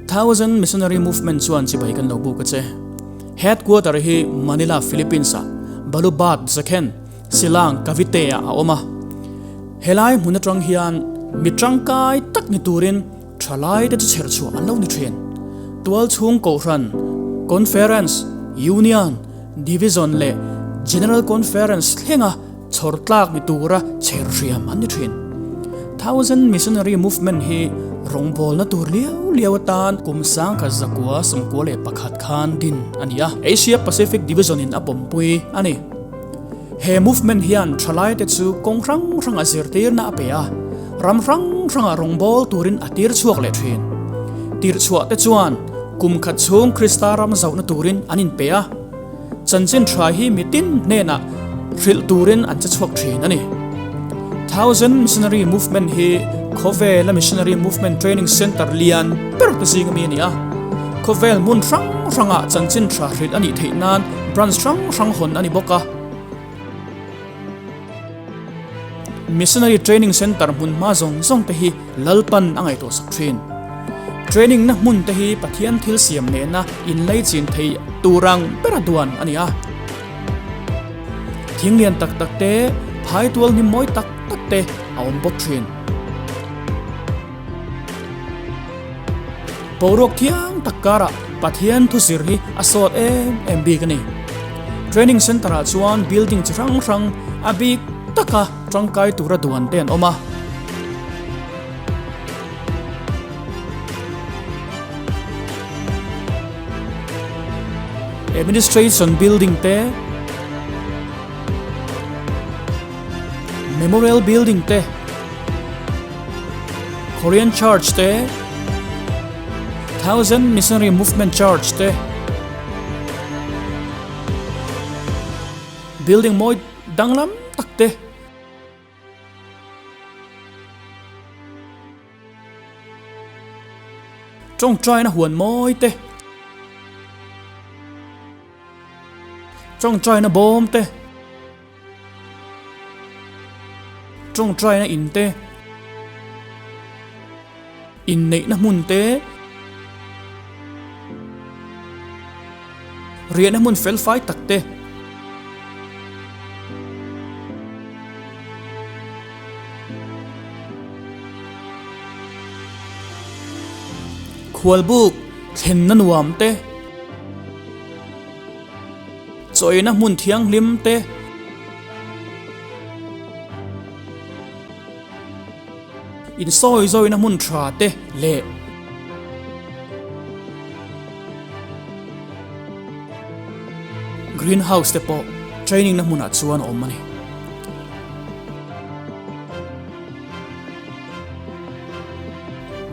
Thousand Missionary Movement chuan chibai kan lo buk a che. Headquarter hi Manila, Philippines-ah Balubad, Zakhen, Silang, Cavite-ah a awm a. Helai hmun atang hian mi tangkai tak ni turin thalaite chu chher chhuah an lo ni thin. Tualchhung Kohhran, Conference, Union, Division leh General Conference thlenga chhawr tlak ni tura chher hriam an ni thin. Thousand Missionary Movement hi rawngbawlna tur liau liau atan kum sangkhat zakua 91 khan din a ni a, Asia Pacific Division in a pawmpui a ni. He movement hian thalaite chu kawng hrang hranga zirtirna a pe a, ram hrang hranga rawngbâwl turin a tir chhuak leh thin. Tirhchhuah te chuan kum khat chhung Krista ram zauhna turin an inpe a, chanchin tha hi mitin hnenah hrilh turin an che chhuak thin a ni. Thousand Missionary Movement hi khawvela missionary movement training centre lian ber te zing ami a ni a, khawvel hmun hrang hrangah chanchin tha hrilh a nih theih nan Branch hrang hrang hawn a ni bawk a. Missionary Training Centre hmun hma zawng zawng te hi Lalpan a ngaihtuah sak thin. Training na hmun te hi Pathian thil siam nena inlei chin thei tur ang bera duan a ni a. Thing lian tak tak te, phai tual hnim mawi tak tak te a awm bawk thin. Boruak thiang tak karah Pathian thu zir hi a sawt em em bik a ni. Training Centre ah chuan building chi hrang hrang a bik taka tangkai tura duan te an awm a. Administration building te, Memorial building te, Korean Church te, Thousand Missionary Movement Church te, Building mawi danglam tak te, Tawngtaina huan mawi te, Tawngtaina bawm te, Tawngtaina in te, inneihna hmun te, riahna hmun felfai tak te, khualbuk thlenna nuam te, Chawina hmun thianghlim te, insawi zawina hmun tha te leh green house te pawh training na hmunah chuan a awm a ni.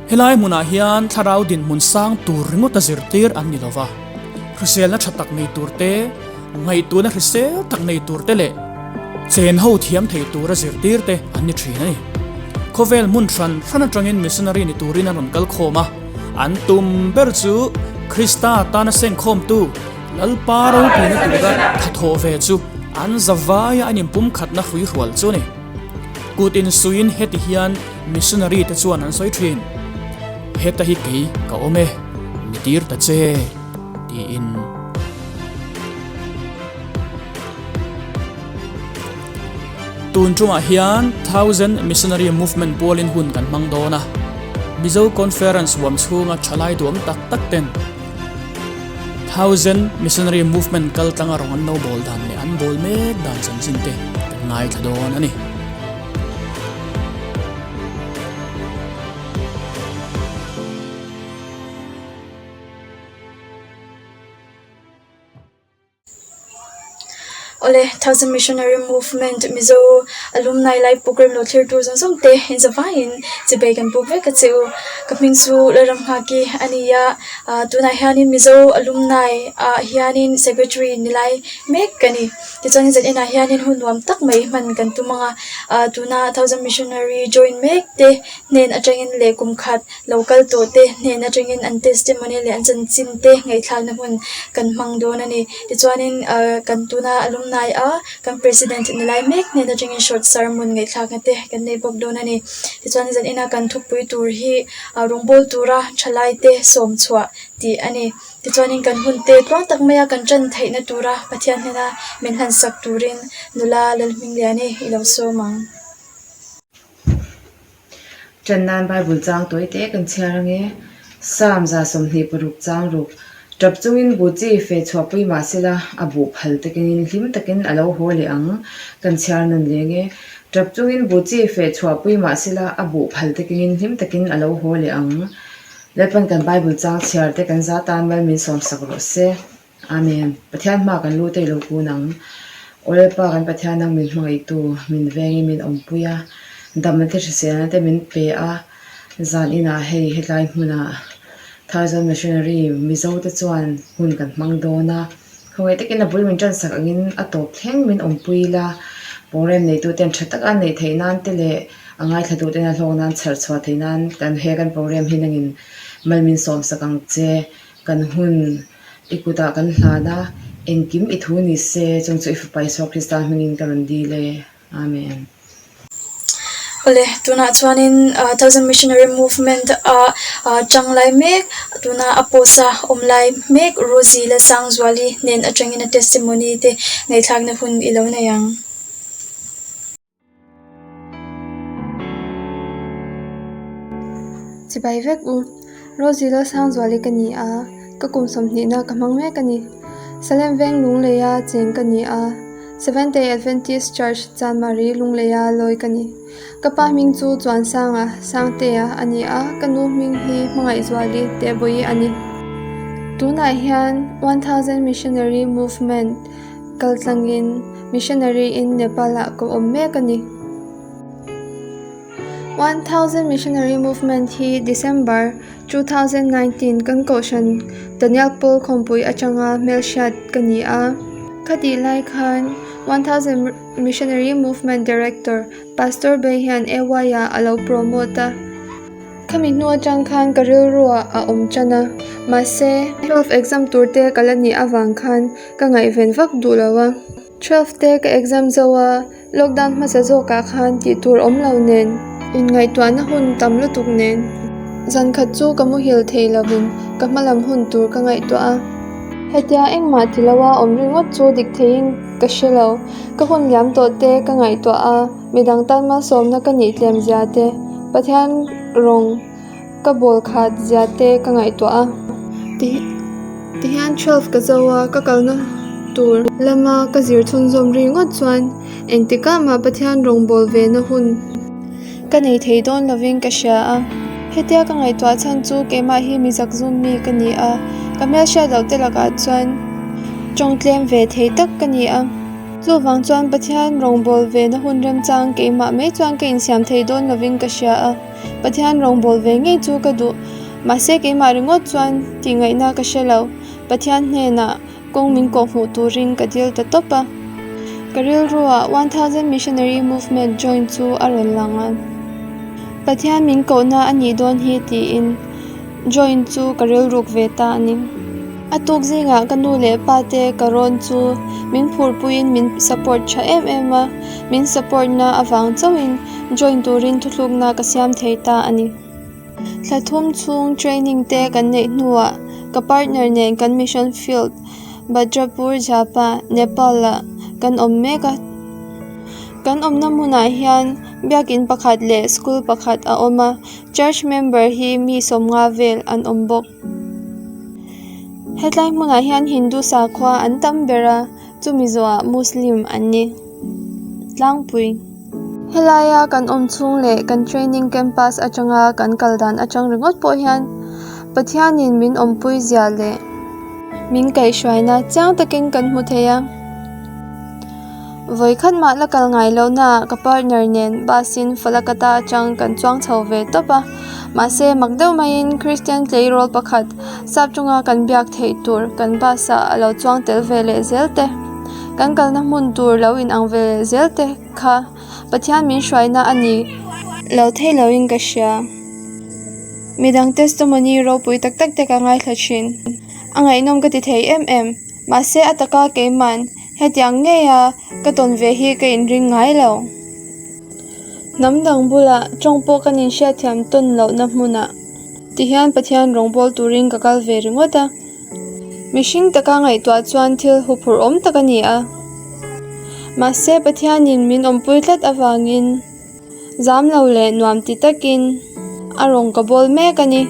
Helai hmunah hian thlarau dinhmun sang tur ringawt a zirtir an ni lova, hriselna tha tak nei tur te, ngaihtuahna hrisel tak nei tur te leh chen ho thiam thei tura zirtir te an ni thin a ni. Khawvel hmun hran hran atangin missionary ni turin an rawn kal khawm a, an tum ber chu Krista tana sengkhawmtu Lalpa ropuina tura thathawh ve chu an zavaia an inpumkhatna hruihrual chu a ni. Kut insuiin heti hian missionary te chuan an sawi thin, Heta hi kei ka awm e, mi tir ta che, tiin. Tun tumah hian Thousand Missionary Movement pualin hun kan hmang dawn a, Mizo Conference huam chhunga thalai duam tak tak ten Thousand Missionary Movement kal tlanga rawng an lo bawl dan leh an bawl mek dan chanchin te kan ngaithla dawn a ni. Awle, Thousand Missionary Movement Mizo Alumni Life Program lo thlir tur zawng zawng te inzavaiin chibei kan puk vek a che u. Ka hming chu Lalramnghaki a ni a, tunah hianin Mizo Alumni ah hianin Secretary ni lai mek ka ni. Tichuan zan enah hianin hun nuam tak mai hman kan tum ang a, tuna Thousand Missionary join mek te hnen atangin leh kum khat lo kal tawh te hnen atangin an testimony leh an chanchin te ngaihthlakna hmun kan hmang dawn a ni. Tichuanin ah kan tuna alumni a kan president ni lai mek hnen atangin short sermon ngaihthlakna te kan nei bawk dawn a ni. Tichuan zanina kan thupui tur hi rawngbawl tura thalaite sawm chhuah tih a ni. Tichuanin kan hun te tluang tak maia kan tan theihna tura Pathian hnena min hlansak turin nula Lalhmingliani i lo sawm ang. Ṭan nan Bible chang tawi te kan chhiar ange. Psalm 26 chang ruk. Ṭap chungin buh chi feh chhuahpui mah sela, a buh phal takin hlim takin a lo haw leh ang kan chhiar nawn leng e. Ṭap chungin buh chi feh chhuahpui mah sela, a buh phal takin hlim takin a lo haw leh ang. Lalpan kan Bible chang chhiar te kan za tan mal min sawmsak rawh se. Amen. Pathian hma kan lut a i lo kun ang. Aw Lalpa kan Pathian nang min hmangaihtu, min vengin min awmpui a, damna te hriselna te min pe a, zan inah hei hetlai hmunah Thousand Missionary Mizo te chuan hun kan hmang dawn a, khawngaih takin a bul min tansak angin a tawp thleng min awmpui la, program neitu ten tha taka neih theih nan te leh a ngaithla duh ten a hlawk nan chharh chhuah theih nan kan he kan program hi nangin mal min sawmsak ang che, kan hun I kutah kan hlan a, engkim i thu ni se, chung chu i fapa Isua Krista hmingin ka rawn dil e. Amen. Awle, tunah chuanin Thousand Missionary Movement a tang lai mek, tuna a post a awm lai mek Rosie Lalsangzuali hnen atangin a testimony te ngaihthlakna hun i lo nei ang. Chibai vek u. Rosie Lalsangzuali ka ni a, ka kum sawmhnihna ka hmang mek a ni. Salem veng Lungleia cheng ka ni a, Seventh Day Adventist Church Chanmari Lungleia lawi ka ni. Ka pa hming chu Chuansanga, Sangtea, a ni a, ka nu hming hi Hmangaihzuali Tehbawi a ni. Tunah hian 1000 Missionary Movement kaltlangin Missionary in Nepal ah ka awm mek a ni. 1000 Missionary Movement hi December 2019 kan kohhran Daniel Paul khawmpui atanga hmelhriat ka ni a. Khatih lai khan 1000 Missionary Movement Director Pastor Bay hian AY ah a lo promote a. Khami hnu atang khan ka rilru ah a awm tan a, mahse 12 exam tur te ka la nih avang khan ka ngaihven vak duh lo a. 12 te ka exam zo a, lockdown hmasa zawkah khan tih tur awm lo nen, inngaihtuahna hun tam lutuk nen. Zan khat chu ka muhil thei lovin ka hmalam hun tur ka ngaihtuah a. Hetia engmah ti lo a awm ringawt chu dik theiin ka hre lo. Ka hun liam tawh te ka ngaihtuah a, midang tan malsawmna ka nih tlem zia te, Pathian rawng Ka bawl khat zia te ka ngaihtuah a. Tihian 12 ka zo a, ka kalna tur lama ka zir chhunzawm ri ngawt chuan engtikah mah Pathian rawngbâwl ve na hun ka nei thei dawn lovin ka hria a. Hetia ka ngaihtuah chhan chu keimah hi mi zakzum mi ka ni a, ka hmelhriat loh te lakah chuan tawng tlem ve thei tak ka ni a. Chuvang chuan Pathian rawngbâwl ve na hun remchang keimah mai chuan ka insiam thei dawn lovin ka hria a. Pathian rawngbâwl ve ngei chu ka duh. Mahse keimah ringawt chuan tih ngaihna ka hre lo. Pathian hnenah kawng min kawh hmuh turin ka dil ta tawp a. Ka rilruah 1000 Missionary Movement join chu a rawn lang a. Pathian min kohna a nih dawn hi tiin join chu ka rilruk ve ta a ni. A tuk zingah ka nu leh pa te ka rawn chu min phurpuiin min support tha em em a, min support na avang chauhin join turin thuthlukna ka siam thei ta a ni. Thla thum chhung training te kan neih hnuah ka partner nen kan mission field Bhadrapur Jhapa, Nepal ah kan awm mek a. Kan awmna hmunah hian biakin pakhat leh school pakhat a awm a, church member hi mi sawmnga vel an awm bawk. Hetlai hmunah hian Hindu sakhua an tam ber a, chumi zawhah Muslim an ni tlangpui. Helaia kan awm chhung leh kan training campus atanga kan kal dan atang ringawt pawh hian Pathianin min awmpui zia leh min kaihhruaina chiang takin kan hmu thei a. Vawi khat mah la kal ngai loh naah ka partner nen bus in Falakata atang kan chuang chho ve tawp a, mahse mak deuh maiin Christian tleirawl pakhat sap chunga kan biak theih tur kan bus ah a lo chuang tel ve leh zel te, kan kalna hmun tur lo in ang ve leh zel te kha Pathian min hruaina a ni lo thei loin ka hria. Midang testimony ropui tak tak te ka ngaithla thin, a ngaihnawm ka ti thei em em. Mahse a taka keiman hetiang ngeia ka tawn ve hi ka inring ngai lo. Hnam dang bulah tawng pawh kan inhriatthiam tawn lohna hmunah tihian Pathian rawngbâwl turin ka kal ve ringawt a. Mihring taka ngaihtuah chuan thil huphurh awm tak a ni a. Mahse Pathianin min awmpui tlat avangin zam lo leh nuam ti takin a rawn ka bawl mek a ni.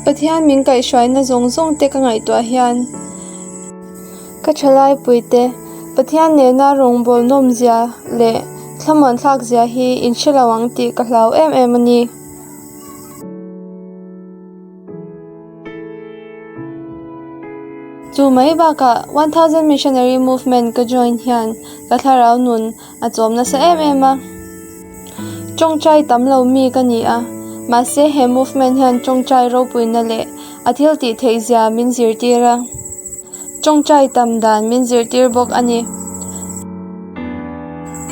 Pathian min kaihhruaina zawng zawng te ka ngaihtuah hian ka thalaipuite Pathian nena rawngbâwl nawmzia leh thlamuanthlakzia hi in hre lo ang tih ka hlau em em a ni. Chu mai bakah 1000 Missionary Movement ka join hian ka thlarau nun a chawm nasa em em a. Tawngtai tam lo mi ka ni a, mahse he movement hian tawngtai ropuina leh a thil tih theih zia min zirtir a. Tawngtai tam dan min zirtir bawk a ni.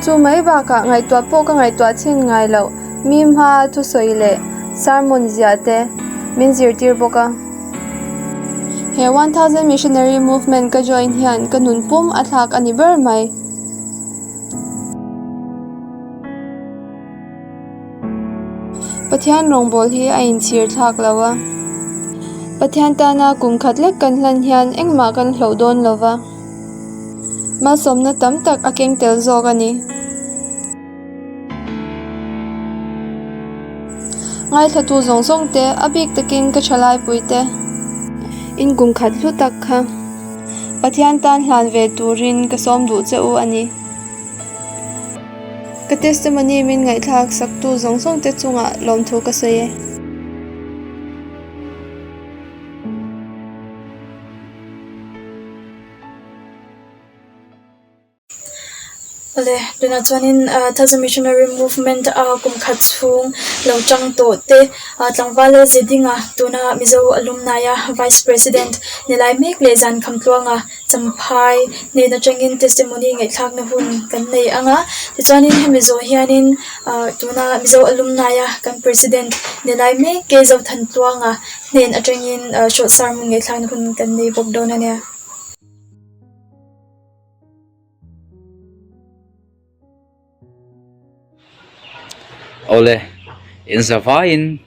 Chu mai bakah ngaihtuah pawh ka ngaihtuah chhin ngai loh, mi hma thusawi leh sermon ziah te min zirtir bawk a. He 1000 Missionary Movement ka join hian ka nun pum a thlak a ni ber mai. Pathian rawngbâwl hi a inchhir thlâk lo a, Pathian tâna kum khat lek kan hlan hian engmah kan hloh dâwn lo va, malsawmna tam tak a keng tel zâwk a ni. Ngaithlatu zawng zawng te, a bik takin ka thalaipui te, in kum khat hlu tak kha Pathian tân hlan ve tûrin ka sâwm duh che u a ni. Ka testimony min ngaihthlak saktu zawng zawng te chungah lawmthu ka sawi e. Awle, tunah chuanin Thousand Missionary Movement a kum khat chhung lo tang tawh te tlangval Lalzedinga tuna Mizo Alumni a Vice President ni lai mek leh zan kham tluanga Champhai hnen atangin testimony ngaihthlakna hun kan nei ang a, tichuanin hemi zawh hianin tuna Mizo Alumni a kan President ni lai mek Keizothan Tluanga hnen atangin short sermon ngaihthlakna hun kan nei bawk dawn a nia. Awle, in zavaiin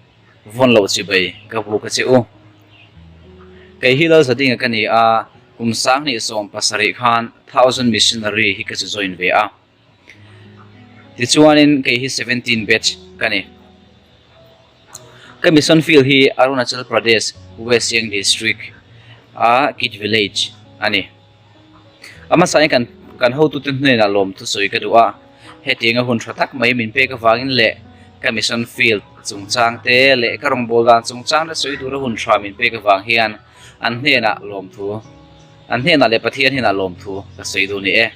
vawn loh chibai ka buk a che u. Kei hi Lalzadinga ka ni a, kum 2017 khan Thousand Missionary hi ka chu join ve a. Tichuanin kei hi 17 batch ka ni. Ka mission field hi Arunachal Pradesh, West Siang District a Kit Village a ni. A hmasain kan kan hotute hnenah lawmthu sawi ka duh a, hetianga hun tha tak mai min pek avangin leh ka mission field chungchang te leh ka rawngbâwl dan chungchang te sawi tura hun tha min pek avang hian an hnenah lawmthu an hnenah leh Pathian hnenah lawmthu ka sawi duh a ni e.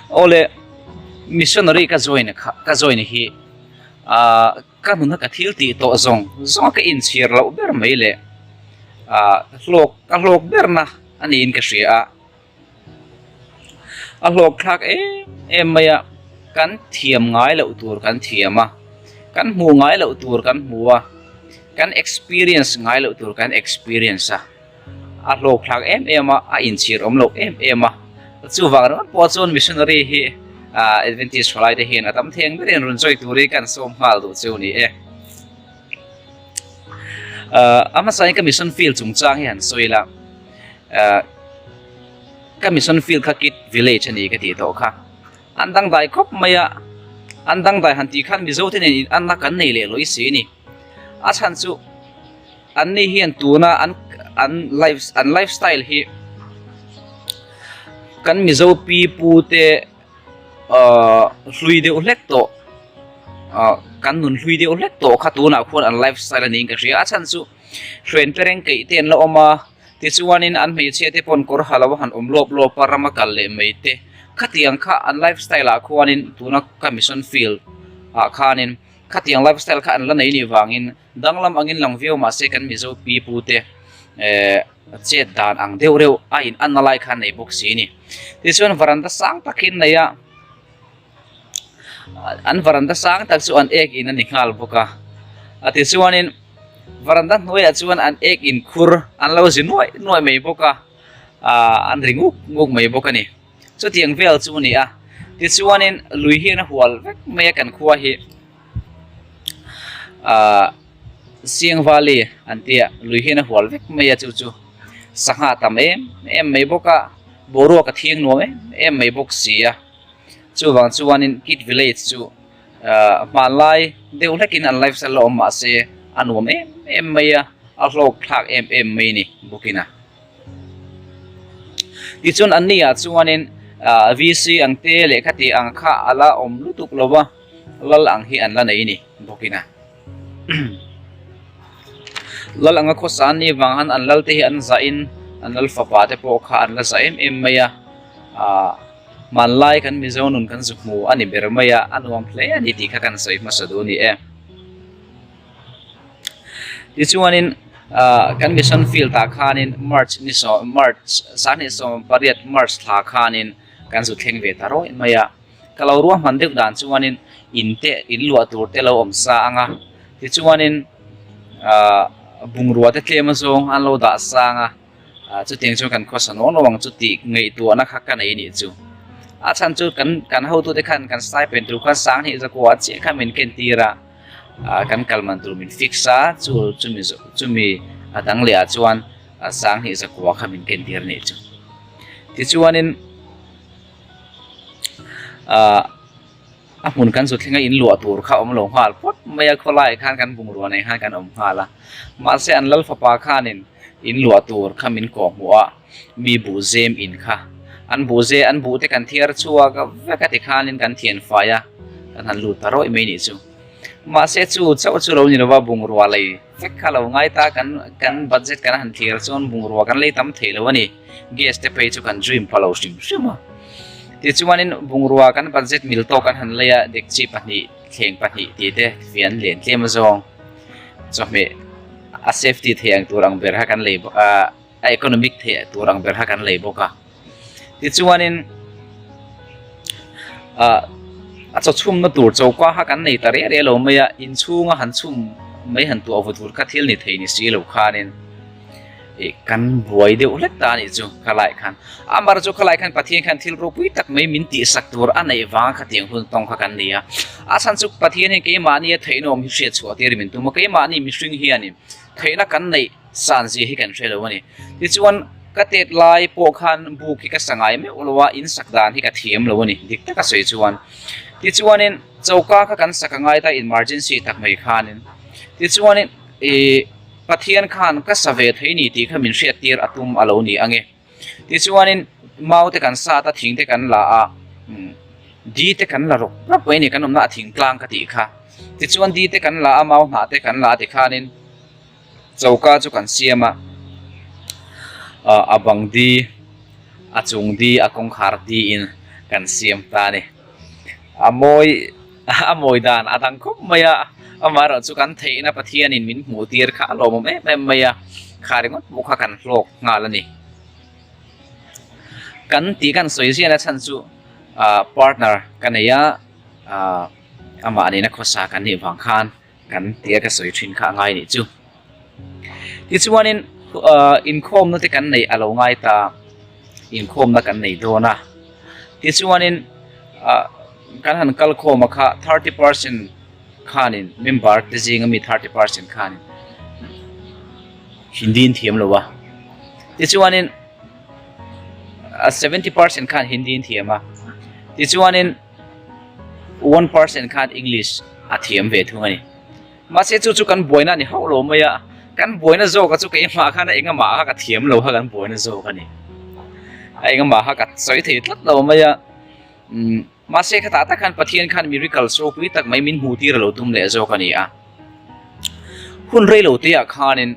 Awle missionary ka join kha ka join hi ah ka hnuna ka thil tih tawh zawng zawng a ka inchhir loh ber mai leh ah hlawk ka hlawk ber na a niin ka hria a a hlawk thlak em em mai a kan thiam ngai loh tur kan thiam a kan hmuh ngai loh tur kan hmu a kan experience ngai loh tur kan experience a. A hlawk thlak em em a, a inchhir awm loh em em a. Chuvang ringawt pawh chuan missionary hi Adventist thalai te hian a tam theng berin rawn join turin kan sawm nghal duh chu ni e. A hmasain ka mission field chungchang hi han sawi la. Ka mission field kha Kit village a ni ka tih tawh kha. An dangdai khawp mai a, an dangdai han tih khan Mizo te nen inanna kan nei leh lawih si a ni. A chhan chu. An ni hian tuna an an life an life style hi kan Mizo pi pu te ahh hlui deuh hlek tawh ahh kan nun hlui deuh hlek tawh kha tunah khuan an life style a niin ka hria a chhan chu hren te reng keih te an la awm a tichuanin an hmeichhia te pawn kawr ha lo a han awm lawp lawp a rama kal leh mai te khatiang kha an life style ah khuanin tuna ka mission field ah khanin khatiang life style kha an la nei nih vangin. Danglam angin lang viau mahse kan Mizo pi pu te eh chet dan ang deuh reuh a in anna lai khan nei bawk si a ni. Tichuan varanda sang tak hi an nei a, an varanda sang tak chu an ek in a ni nghal bawk a. A tichuanin varanda hnuaiah chuan an ek in khur an lo zi nuaih nuaih mai bawk a. Ahh an ri nguk nguk mai bawk a ni. Chutiang vel chu a ni a. Tichuanin lui hian a hual vek mai a kan khua hi. Ahh Siang Valley an tia lui hian a hual vek mai a chu chu sangha a tam em em mai bawk a boruak a thiang nuam em em mai bawk si a. Chuvang chuanin Kit Village chu ahh hmanlai deuh hlekin an lifestyle la awm mahse a nuam em em mai a a hlawk thlak em em mai a ni bawkin a. Tichuan an ni ah chuanin ahh VC ang te lehkha tih ang kha a la awm lutuk lo va lal ang hi an la nei a ni bawkin a. Lal anga khawsa an nih vang han an lal te hi an zah in an lal fapa te pawh kha an la zah em em mai a ahh hmanlai kan Mizo nun kan zu hmu a ni ber mai a a nuam hle a ni tih kha kan sawi hmasa duh a ni e. Tichuanin ahh kan mission field ah khanin March ni sawm March 28 March thla khanin kan zu thleng ve ta rawih mai a. Ka lo ruahman deuh dan chuanin in te in luah tur te lo awm sa ang a, tichuanin ahh bungrua te tlem azawng an lo dah sang a, ah chutiang chuan kan khawsa nual lo ang chu tih ngaihtuahna kha ka nei anih chu. A chhan chu kan kan hotute khan kan stipend tur khan sanghnih zakua chiah kha min ken tir a, ah kan kal man tur min fix a, chu chumi chumi a dang leh ah chuan sanghnih zakua kha min ken tir anih chu. Tichuanin. Ahh a hmun kan zu thleng a in luah tur kha awm lo nghal phawt mai a khawlai ah khan kan bungrua nei khan kan awm nghal a mahse an lal fapa khanin in luah tur kha min kawh hmuh a mi buh zem in kha an buh ze an buh te kan thiar chhuak vek a tikhanin kan thian fai a kan han lut ta rawih mai nih chu mahse chu chauh chu lo ni lova bungrua lei vek kha lo ngai ta kan kan budget kan han thlir chuan bungrua kan lei tam thei lo a ni. Gas te phei chu kan dream pha lo hrim hrim a. Tichuanin bungrua kan budget mil tawk an han lei a, dekchi pahnih, thleng pahnih tih te fian lian tlem azawng chawhmeh a safety thei ang tur ang ber kha kan lei bawk a, a economic thei tur ang ber kha kan lei bawk a. Tichuanin ah a chaw chhumna tur choka kha kan nei ta reh reh lo mai a, inchhunga han chhum mai han tuah vut vut kha thil ni thei ni si lo khanin. Ih kan buai deuh hlek ta anih chu khalai khan. Amar chu khalai khan Pathian khan thil ropui tak mai min tihsak tur a neih vanga khatiang hun tawng kha kan ni a. A chhan chu Pathian hian keimahni a theihna awm hi hriat chhuah tir min tum a, keimahni mihring hianin theihna kan neih san zia hi kan hre lo a ni. Tichuan ka tet lai pawh khan buk hi ka sa ngai meuh lo a, in sak dan hi ka thiam lo a ni dik taka sawi chuan. Tichuanin choka kha kan sak a ngai ta emergency tak mai khanin. Tichuanin ih. Pathian khan ka sa ve thei ni tih kha min hriat tir a tum a lo ni ang e. Tichuanin mau te kan sat a, thing te kan la a, di te kan la rawk rawk mai a ni, kan awmna a thing tlang ka tih kha. Tichuan di te kan la a, mau hnah te kan la a tikhanin choka chu kan siam a, a bang di, a chung di, a kawngkhar diin kan siam ta a ni. A mawi. A mawi dan a dang khawp mai a, amaherawh chu kan theihna Pathianin min hmuh tir kha a lawmawm em em mai a, kha ringawt pawh kha kan hlawk nghal a ni. Kan tih kan sawi ziahna chhan chu ah partner ka nei a, ah amah nena khawsa kan nih vang khan kan tia ka sawi thin kha a ngai nih chu. Tichuanin ah inkhawmna te kan neih a lo ngai ta, inkhawmna kan nei dawn a, tichuanin ah. Kan han kal khawm a kha 30% khanin member te zinga mi 30% khanin Hindi in thiam lo a. Tichuanin a 70% khan Hindi in thiam a. Tichuanin 1% khan English a thiam ve thung a ni. Mahse chu chu kan buaina a ni hauh lo mai a. Kan buaina zawk a chu keimah khan a engahmah kha ka thiam lo kha kan buaina zawk a ni. A engahmah kha ka sawi thei tlat lo mai a. Umm mahse khatah tak khan Pathian khan miracle ropui tak mai min hmuh tir a lo tum leh zawk a ni a. Hun rei lo te ah khanin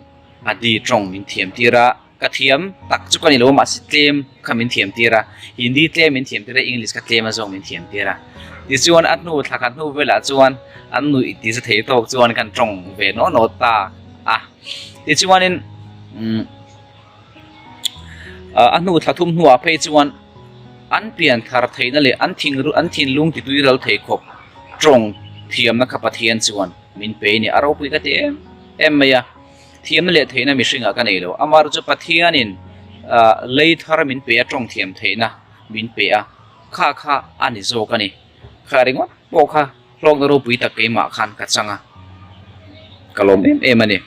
a di tawng min thiam tir a, ka thiam tak chu ka ni lo a mahse tlem kha min thiam tir a, Hindi tlem min thiam tir a, English kha tlem a zawk min thiam tir a. Tichuan a hnu thla khat hnu velah chuan an nuih ti za thei tawk chuan kan tawng ve naw naw ta a. Tichuanin umm. A hnu thla thum hnuah phei chuan an pian thar theihna leh an thing an thinlung ti tui ral thei khawp tawng thiamna kha Pathian chuan min pe a ni. A ropui ka ti em em mai a, thiamna leh theihna mihringah ka nei lo. Amaherawhchu Pathianin Lei thar min pe a, tawng thiam theihna min pe a, kha kha a ni zawk a ni. Kha ringawt pawh kha hlawkna ropui tak keimah khan ka chang a, ka lawm em em a ni.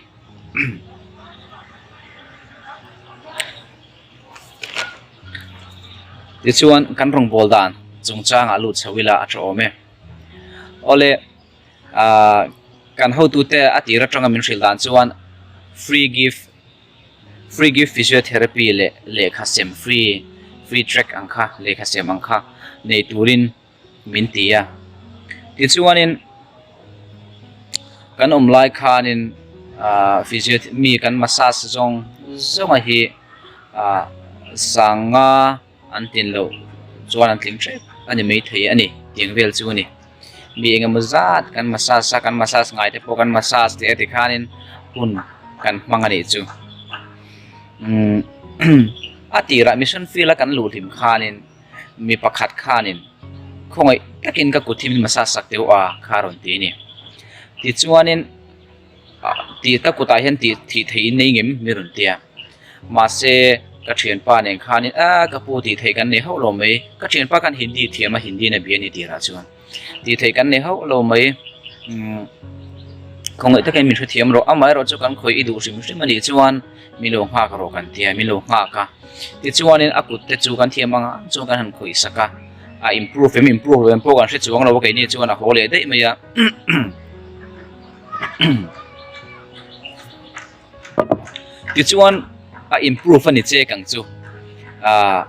Tichuan kan rawngbâwl dan chungchangah lut chho ila a ṭha awm e. Awle ah kan hotute a tir aṭanga min hrilh dan chuan free gift free gift physiotherapy leh lehkha sem free free track ang kha lehkha sem ang kha nei turin min ti a. Tichuanin kan awm lai khanin ah physio mi kan massage zawng zawnga hi ah sanga an tin loh chuan an tling hrep a ni maithei a ni tiang vel chu a ni. Mi engemaw zat kan massage a kan massage ngai te pawh kan massage leh a tikhanin hun kan hmang a nih chu. Umm a tirah mission field a kan luh hlim khanin. Mi pakhat khanin khawngaih takin ka kut hi min massage sak deuh a kha a rawn ti a ni. Tichuanin tih ka kutah hian tih thih theih in nei ngem mi rawn ti a. Mahse ka thianpa nen khanin a ka pu tih theih kan nei hauh lo mai. Ka thianpa khan Hindi thiam a Hindi in a bia a ni tirah chuan. Tih theih kan nei hauh lo mai. Umm khawngaih takin min hrethiam rawh. Amaherawh chu kan khawih i duh hrim hrim a nih chuan min lo nghak rawh kan ti a, min lo nghak a. Tichuanin a kut te chu kan thiam ang ang chuan kan han khawih sak a, a improve em improve lo em pawh kan hre chuang lo a keini chuan a haw leh daih mai a. Tichuan a improve a ni chek ang chu. Ahh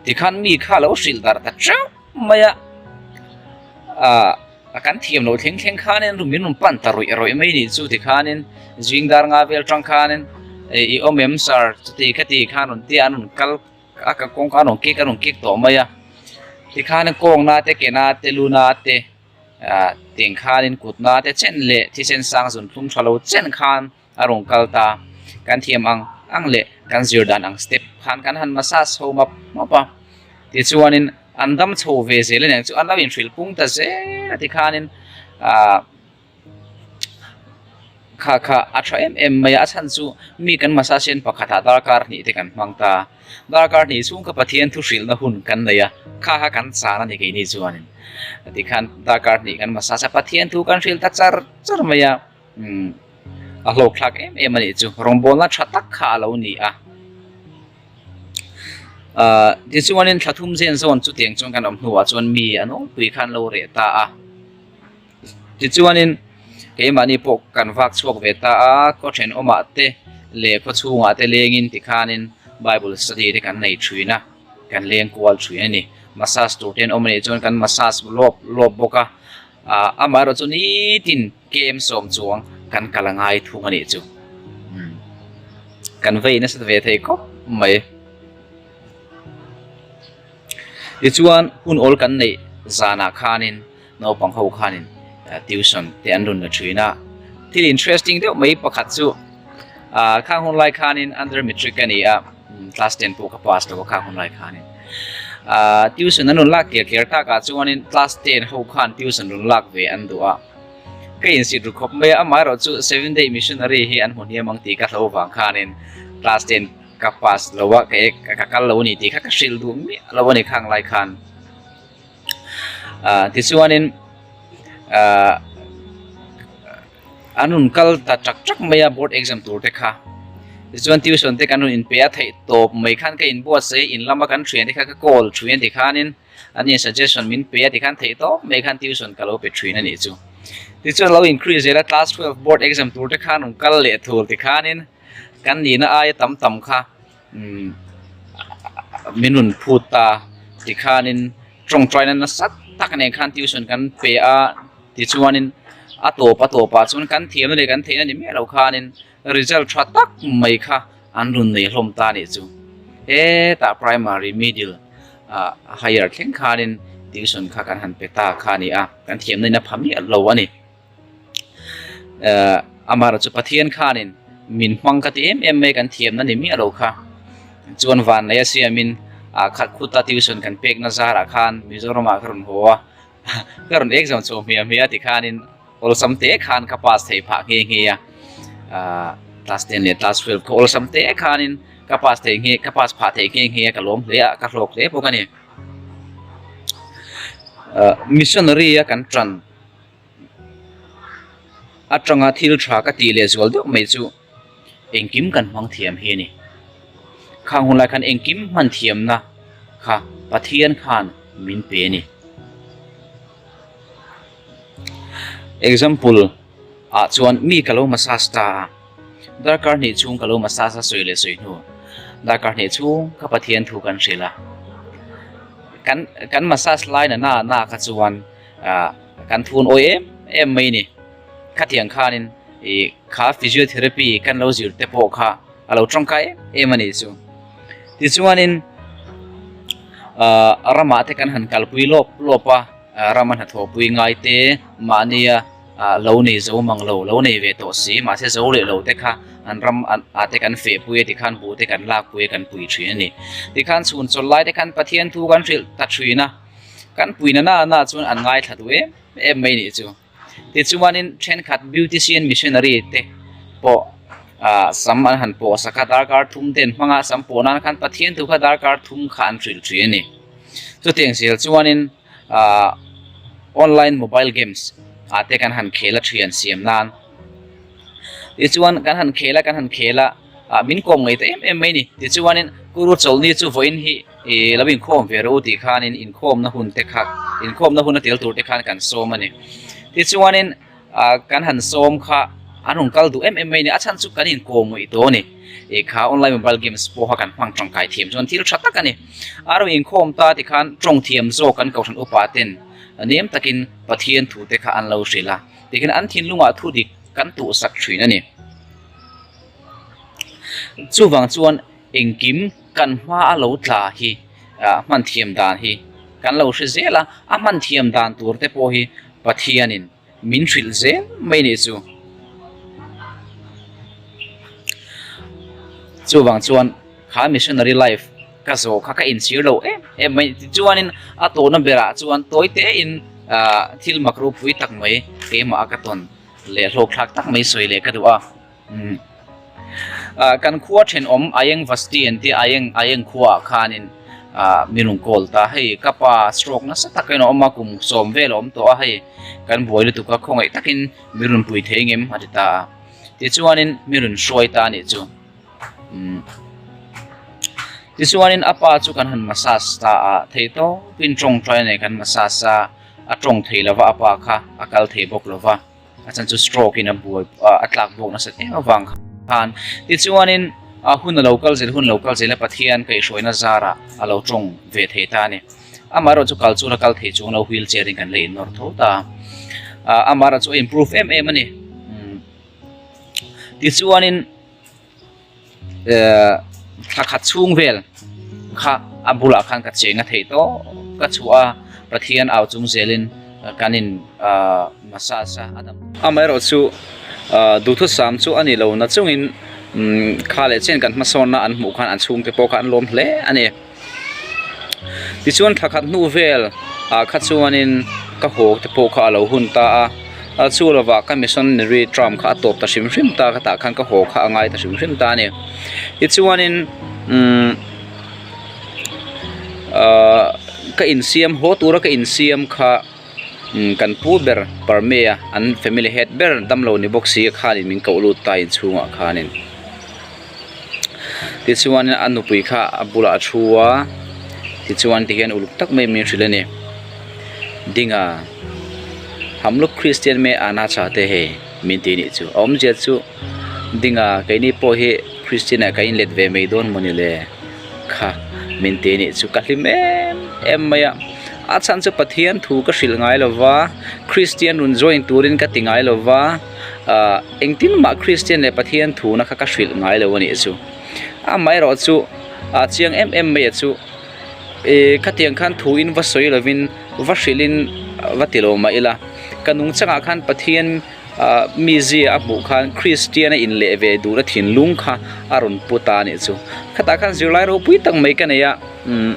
tikhan mi kha lo hrilh darh ta teuh. Mai a, ah kan thiam loh thleng thleng khanin min rawn pan ta rawih rawih mai nih chu tikhanin zing dar nga vel tang khanin i awm em sir chuti khati khan rawn tia an rawn kal a ka kawngka an rawn kik an rawn kik tawh mai a tikhanin kawngna te ke na te lu na te ah tiang khanin kut na te chen leh thisen sang zun thlum tha lo chen khan. A rawn kal ta. Kan thiam ang ang leh kan zir dan ang step khan kan han massage ho map map a. Tichuanin an dam chho ve zel aniang chu an lo inhrilh pung ta zel a tikhanin ah kha kha a tha em em mai a. A chhan chu mi kan massage hian pakhatah darkar hnih te kan hmang ta. Darkar hnih chhung kha Pathian thu hrilhna hun kan nei a, kha kha kan chan a ni keini chuanin. Tikhan darkar hnih kan massage a, Pathian thu kan hrilh ta char char mai a. Umm a hlawkthlak em em a nih chu rawngbawlna tha tak kha a lo ni a ahh tichuanin thla thum zen zawn chutiang chuan kan awm hnuah chuan mi a nawlpui khan lo reh ta a tichuanin keimahni pawh kan vak chhuak ve ta a khaw thenawmah te leh khaw chhungah te lengin tikhanin bible study te kan nei thin a kan leng kual thin a ni massage tur te an awm a nih chuan kan massage lawp lawp bawk a. Ah amaherawh chu nitin kem sawm chuang kan kal a ngai thung a nih chu. Umm kan vei nasa ve thei khawp mai. Tichuan hun awl kan neih zanah khanin naupang ho khanin tuition te an rawn la thin a. Thil interesting deuh mai pakhat chu ah khang hun lai khanin under matric a ni a. Class ten pawh ka pass lo a khang hun lai khanin. Ahh tuition an rawn lak ker ker takah chuanin class ten ho khan tuition rawn lak ve an duh a. Ka insit ru khawp mai a, amaherawh chu seven day missionary hi an hmu hniam ang tih ka hlo vang khanin class ten ka pass lo a, ka ek ka kal lo a ni tih kha ka hrilh duh miah lo a ni khang lai khan. Ahh tichuanin ahh. An rawn kal ta chak chak mai a board exam tur te kha. Tichuan tuition te kan rawn inpe a theih tawp mai khan ka inbuatsaih a in lama kan thian te kha ka call thin a tikhanin an in suggestion min pe a tikhan theih tawp mai khan tuition ka lo pe thin a nih chu. Tichuan lo increase zel a class 12 board exam tur te khan rawn kal leh thur tikhanin kan nihna aia tam tam kha umm min rawn phut ta tikhanin tawngtaina nasa tak nen khan tuition kan pe a. Tichuanin a tawp a tawpah chuan kan thiamna leh kan theihna ni miah lo khanin result tha tak mai kha an rawn nei hlawm ta nih chu. Hetah primary, middle ah higher thleng khanin tuition kha kan han pe ta kha a ni a, kan thiamna in a pha miah lo a ni. Eh amaherawh chu Pathian khanin min hmang ka ti em em mai kan thiamna ni miah lo kha. Chuan vanlei a siamin ah khat khuta tuition kan pekna zarah khan Mizoramah ka rawn haw a. Ka rawn exam chho hmiah hmiah tikhanin awlsam te khan ka pass theih phah nghe nghe a, ahh class ten leh class 12 kha awlsam te khanin Ka pass thei nghe, ka pass phah thei nghe nghe a, ka lawm hle a, ka hlawk hle bawk a ni. Missionary a kan tan atanga thil tha ka tih leh zual deuh mai chu engkim kan hmang thiam hi a ni. Khang hun lai khan engkim hman thiamna kha Pathian khan min pe a ni. Example ah chuan mi ka lo massage ta a, darkar hnih chhung ka lo massage a sawi leh sawi hnu darkar hnih chhung ka Pathian thu kan hrilh a, kan kan massage lai na na na kha chuan ah kan thun awi em em mai a ni. Khatiang khanin ih kha physiotherapy kan lo zir te pawh kha a lo tangkai em em a nih chu. Tichuanin ah ramah te kan han kalpui lawp lawp a. Rama hnathawhpui ngai te mahnia lo nei zo mang lo, lo nei ve tawh si, mahse zo leh lo te kha an ram ah te kan fehpui a tikhan buh te kan lakpui a kan pui thin a ni. Tikhan chhun chawlh lai te khan Pathian thu kan hrilh ta thin a, kan puina na na chuan an ngaithla duh em em mai nih chu. Tichuanin thenkhat beautician missionary te pawh sam an han pawh sak a, darkar thum te an hmang a, sam pawh nan khan Pathian thu kha darkar thum kha an hrilh thin a ni. Chutiang zel chuanin ahh online mobile games ah te kan han khel a thian siam nan tichuan kan han khel a kan han khel a ah min kawm ngei ta em em mai a ni tichuanin kuru chawlhni chu vawiin hi ih lo inkhawm ve rawh u tih khanin inkhawmna hun te kha inkhawmna hun a tel tur te khan kan sawm a ni tichuanin. Ah kan han sawm kha an rawn kal duh em em mai a ni, a chhan chu kan inkawm ngawih tawh a ni. Ih kha online mobile games pawh kha kan hmang tangkai thiam chuan thil tha tak a ni. A rawn inkhawm ta tikhan tawng thiam zawk kan kohhran upa ten nem takin Pathian thu te kha an lo hrilh a, tikhin an thinlungah thu dik kan tuhsak thin a ni. Chuvang chuan engkim kan hma a lo tla hi ah hman thiam dan hi kan lo hre zel a, a hman thiam dan tur te pawh hi Pathianin min hrilh zel mai nih chu. Chuvang chuan kha missionary life ka zawh kha ka inchhir lo em em mai. Tichuanin a tawhna berah chuan tawi tein ah thil mak ropui tak mai keimah a ka tawn leh hlawkthlak tak mai sawi leh ka duh a. Ah kan khua thenawm Ayeng Vasti an tih Ayeng Ayeng khuaah khanin ah mi rawn call ta hei ka pa stroke nasa takin a awm a kum sawm vel a awm tawh a hei kan buai lutuk a khawngaih takin mi rawn pui thei ngem a ti ta a tichuanin mi rawn hruai ta a nih chu umm tichuanin a pa chu kan han massage ta a thei tawpin tawngtai nei kan massage a a tawng thei lova a pa kha a kal thei bawk lova. A chhan chu stroke in a buai a tlak bawk nasa em avang khan tichuanin a hun a lo kal zel hun lo kal zel a Pathian kaihhruaina zarah a lo tawng ve thei ta a ni. Amaherawh chu kal chu la kal thei chuang lo wheel chair in kan la innawr tho ta a amaherawh chu a improve em em a ni. Tichuanin eh thla khat chhung vel kha a bulah khan ka cheng a theih tawh ka chhuah a Pathian au chung zelin kan in ah massage a a dam. Amaherawh chu ah duhthusam chu a ni lo na chungin umm kha leh chen kan hmasawnna an hmuh khan an chhungte pawh kha an lawm hle a ni. Tichuan thla khat hnu vel ah kha chuanin ka haw te pawh kha a lo hun ta a, a chu lovah ka missionary term kha a tawp ta hrim hrim ta ka tah khan ka haw kha a ngai ta hrim hrim ta a ni. Tichuanin umm ahh ka insiam haw tura ka insiam kha umm kan pu ber Parmea an family head ber damlo ni bawk si khanin min koh lut ta inchhungah khanin. Tichuan a nupui kha a bulah a thu a tichuan tihian uluk tak mai min hrilh a ni Dinga hamluk Kristian me ana cha te hei min tih nih chu a awmzia chu Dinga keini pawh hi Kristian ah kan inlet ve mai dawn mawni le kha min tih nih chu ka hlim em em mai a a chhan chu Pathian thu ka hrilh ngai lova Kristian rawn join turin ka ti ngai lova. Ahh engtin mah Kristian leh Pathian thuna kha ka hrilh ngai lo a nih chu. Amaherawh chu ah chiang em em mai a chu ih khatiang khan thu in va sawi lovin va hrilh in va ti lo mah ila ka nungchangah khan Pathian ah mizia a hmuh khan Kristian a inleh ve duhna thinlung kha a rawn pu ta a nih chu. Khatah khan zirlai ropui tak mai ka nei a umm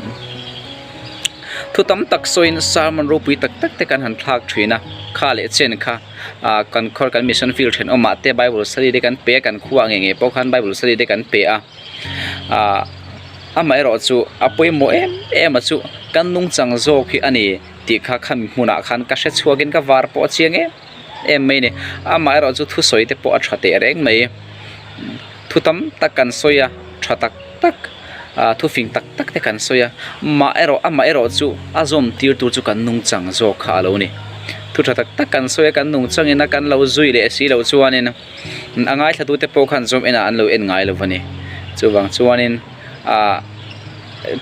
thu tam tak sawiin sermon ropui tak tak te kan han thlak thin a kha leh chen kha. ah kan khaw kan mission field thenawmah te bible study te kan pe a kan khuaah ngei ngei pawh khan bible study te kan pe a. Ahh amaherawh chu a pawimawh em em a chu kan nungchang zawk hi a ni tih kha khami hmunah khan ka hre chhuakin ka var pawh a chiang em em mai a ni. Amaherawh chu thusawi te pawh a tha teh reng mai. Thu tam tak kan sawi a tha tak tak ah thu fing tak tak te kan sawi a mah erawh amah erawh chu a zawm tir tur chu kan nungchang zawk kha a lo ni. Thu tha tak tak kan sawi a kan nungchang in a kan lo zui leh si loh chuanin a ngaithla tu te pawh khan zawm enah an lo en ngai lo a ni. Chuvang chuanin ah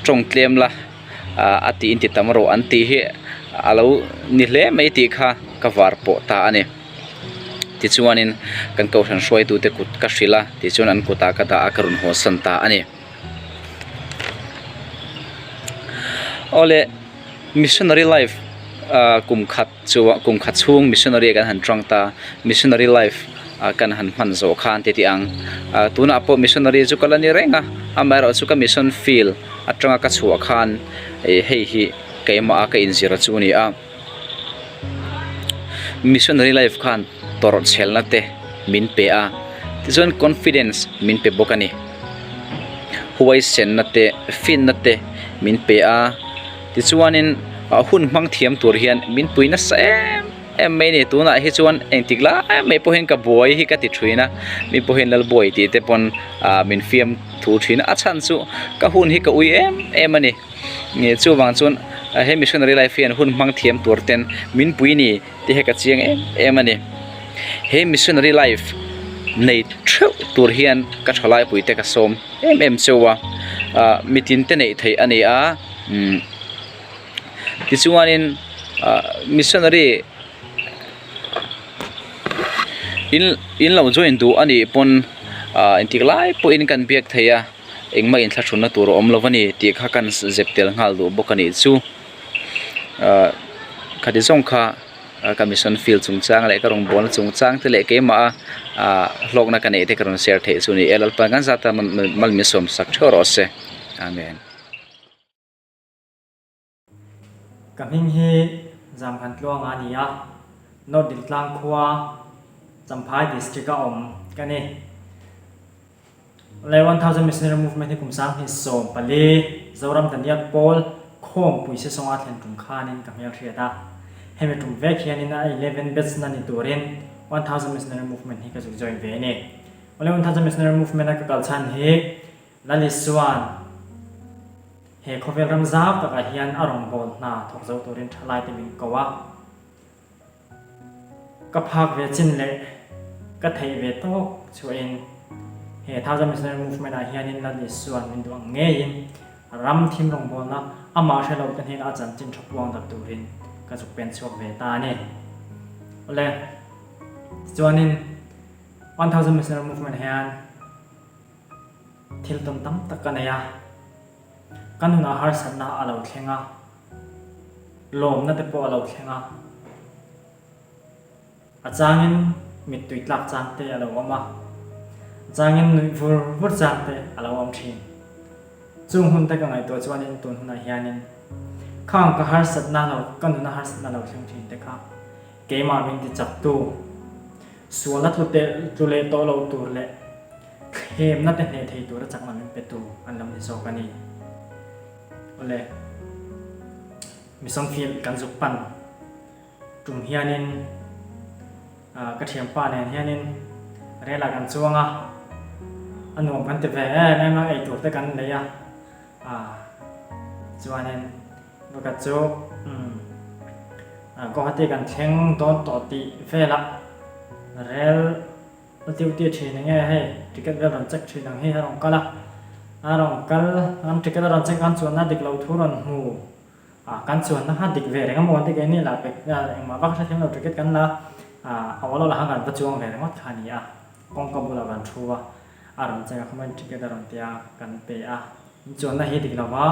tawng tlem la ah a tih in ti tam rawh an tih hi a lo ni hle mai tih kha ka var pawh ta a ni. Tichuanin kan kohhran hruaitute kut ka hrilh a, tichuan an kutah ka dah a, ka rawn haw san ta a ni. Awle, missionary life ah kum khat chu kum khat chhung missionary ah kan han tang ta, missionary life ah kan han hman zawh khan ti tih ang. Ah tunah pawh missionary chu ka la ni reng a, amaherawh chu ka mission field atanga ka chhuah khan ih hei hi keimah a ka inzir chu a ni a. Missionary life khan tawrh chhelna te min pe a, tichuan confidence min pe bawk a ni. Huaisenna te, finna te min pe a, tichuanin hun hmang thiam tur hian min pui nasa em em mai a ni. Tunah hi chuan engtik lai mai pawhin ka buai hi ka ti thin a, mi pawhin Lalbuai tih te pawn ah min fiam thu thin a, a chhan chu ka hun hi ka ui em em a ni. Nge chuvang chuan he missionary life hian hun hmang thiam tur ten min pui ni tih hi ka chiang em em a ni. He missionary life nei theuh tur hian ka thalai pui te ka sawm em em cheu a, ah mitin te neih theih a ni a, umm tichuanin ah missionary in in lo join duh a nih pawn ah engtik lai pawhin kan biak thei a. Engmah inthlahrunna tur a awm lo a ni tih kha kan zep tel nghal duh bawk a nih chu. Ahh khati zawng kha ka mission field chungchang leh ka rawngbawlna chungchang te leh keimah a ahh hlawkna ka neih te ka rawn share theih chu a ni e. Lalpa kan zat a malmisawm sak theuh rawh se. Amen. Ka hming hi Zamkhan Tluanga a ni a, North Diltlang khua Champhai District a awm ka ni. Lei 1000 Missionary Movement hi kum 2014 Zoram Daniel Paul Khawmpui Sesawnga thlen tum khanin ka hmelhriat a. Hemi tum vek hianin a 11 batch na ni turin 1000 Missionary Movement hi ka zuk join ve a ni. Awle 1000 Missionary Movement a ka kal chhan hi Lalisuan He khawvel ram zau takah hian a rawngbâwl hna thawk zo turin ṭhalaite min ko a. Ka phak ve chin leh ka theih ve tawk chhuahin he Thousand Missionary Movement ah hianin Lal Isua'n min duh ang ngeiin ram thim rawngbâwlna amah hre lote hnenah a chanchin ṭha puang darh turin ka zuk pen chhuak ve ta a ni. Awle, tichuanin 1000 Missionary Movement hian thil tawn tam tak ka nei a. Ka nunah harsatna a lo thleng a, lawmna te pawh a lo thleng a, a changin mittui tlak chang te a lo awm a, a changin nuih vur vur chang te a lo awm thin. Chung hun te ka ngaihtuah chuanin tun hunah hianin khang ka harsatna lo, ka nuna harsatna lo thleng thin te kha keimah min ti chaktu, sualna tlu teh tlu leh tawh lo tur leh Thlemna te hneh thei tura chakna min petu an lo ni zawk a ni. Awle, Mission Field kan zuk pan tum hianin ka thianpa nen hianin rel ah kan chuang a, a nuam kan ti ve em em a, eitur te kan lei a, chuanin pakhat chu Guwahati kan thleng dawn tawh tih velah rel A duty thin enge hei ticket vel rawn check thin ang hi a rawn kal a, a rawn kal an ticket a rawn check khan chuanna dik loh thu rawn hmu a, kan chuanna kha dik ve reng amaw an ti keini lah pek engmah vak hrethiam lo ticket kan la a awl awl ah khan kan va chuang ve ringawt kha a ni a, kawngka bulah kan thu a, a rawn check a khaw ticket a rawn ti a kan pe a, in chuanna hi dik lo va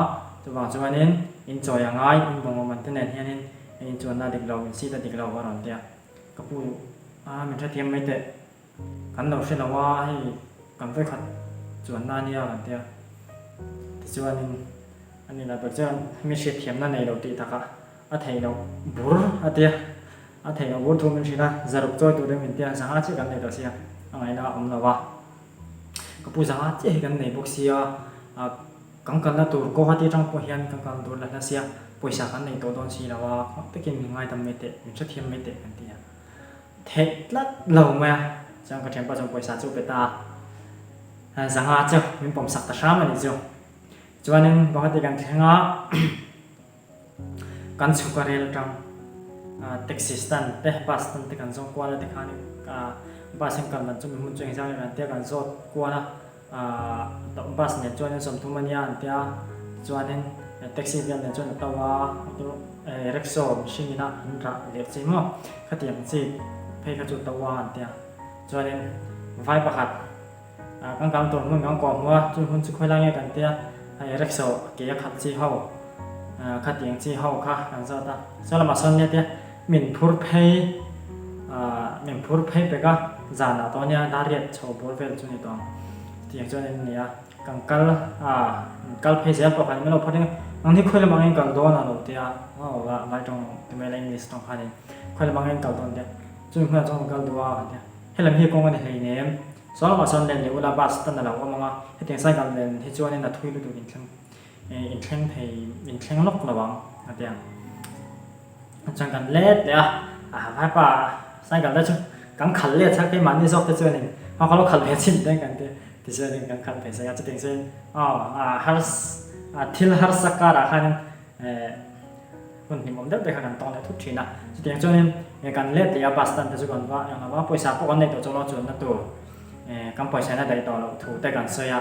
chuvang chuanin in chawi a ngai in bungraw man te nen hianin in chuanna dik lo in seat a dik lo a rawn ti a. Ka pu a min hrethiam mai teh, kan lo hre lo a hei kan vawikhat chuanna a nia kan ti a, tichuanin a ni lah ber chuan mi hriatthiamna nei lo tih takah a theih loh bur a ti a, a theih loh bur thu min hrilh a, zaruk chawi turin min ti a, zanga chiah kan nei tawh sia a ngaihna a awm lo a, ka pu zanga chiah hi kan nei bawk sia. Kan kalna tur Guwahati atang pawh hian kan kal tur la hla sia, pawisa kan nei tawh dawn si lo a, hmak takin min ngaidam mai teh, min hrethiam mai teh kan ti a. Theih tlat lo mai a, chuan ka thianpa chuan pawisa chu pe ta a, zanga chu min pawmsak ta hram a nih chu. Chuanin Guwahati kan thleng a, kan chhuk a rel atang taxi stand te, bus stand te kan zawng kual a tikhanin bus in kal dan chu mi hmun chu engzang nge kan tia kan zawt kual a. Bus nen chuanin 30 a nia an tia, tichuanin taxi vel nen chuan a to a, rickshaw mihring ina an rah leh chi maw khatiang chi phei kha chu to a an tia. Chuanin vai pakhat kan kal tur hmun kan kawh hmu a, chu hmun chu khawi lai nge kan tia, hei rickshaw ke a khat chi ho khatiang chi ho kha kan zawt a, saw lamah sawn nia tia min phur phei min phur phei pek a, zanah tawh ania dariat chho bawr vel chu ni tawh ang chutiang chuan in ni a, kan kal a kal phei zel pawh khan min lo phawt eng ang hi khawi lamah nge kal dawn a lo tia aw vai tawng ti mai la English tawng khanin khawi lamah nge kal dawn tia chumi hmunah chuan kan kal duh a kan tia helam hi kawng a ni hleinem saw lamah sawn len leh ula bus tan a lo awm ang a hetiang cycle len hi chuanin a thui lutuk inthleng inthleng thei inthleng lawk lo ang a tia. Chuan kan let leh a, a vaipa cycle te chu kan khalh let kha keimahni zawk te chuanin a ka lo khalh ve chin te kan ti tichuanin kan khalh ve sak a chutiang chuan aw a hars a thil harsa karah khanin eh hun hlimawm deuh te kha kan tawng leh thut thin a chutiang chuanin kan let leh a bus stand te chu kan va eng lo a pawisa pawh kan nei tawh chuan chuanna tur eh kan pawisa in a daih tawh loh thu te kan sawi a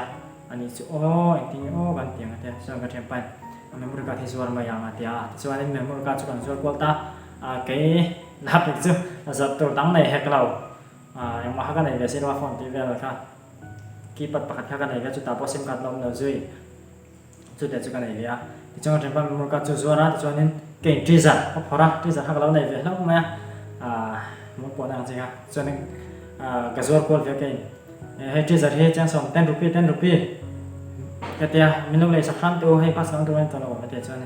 ani chu aw engtin nge aw kan ti ang a tia chuan ka thianpa in A memory card hi zuar mai ang a ti a, tichuanin memory card chu kan zuar kual ta a, kei lapik chu a zawrh tur dang nei hek lo, engmah kha ka nei ve si lo a phone tih vel kha keypad pakhat kha ka nei ve a, chutah pawh sim card la awm lo zui chutah chu ka nei ve a, tichuan ka thianpa memory card chu zuar a, tichuanin kei tweezer ka phawrh a, tweezer kha ka lo nei ve hlauh mai a, hmul pawhna ang chi kha, tichuanin ka zuar kual ve a kei. Hei treasure hi chiang sawm ten rupee ten rupee ka tia min lo lei sak hram teh u hei bus dang tur a ni tawh lo ka tia chuan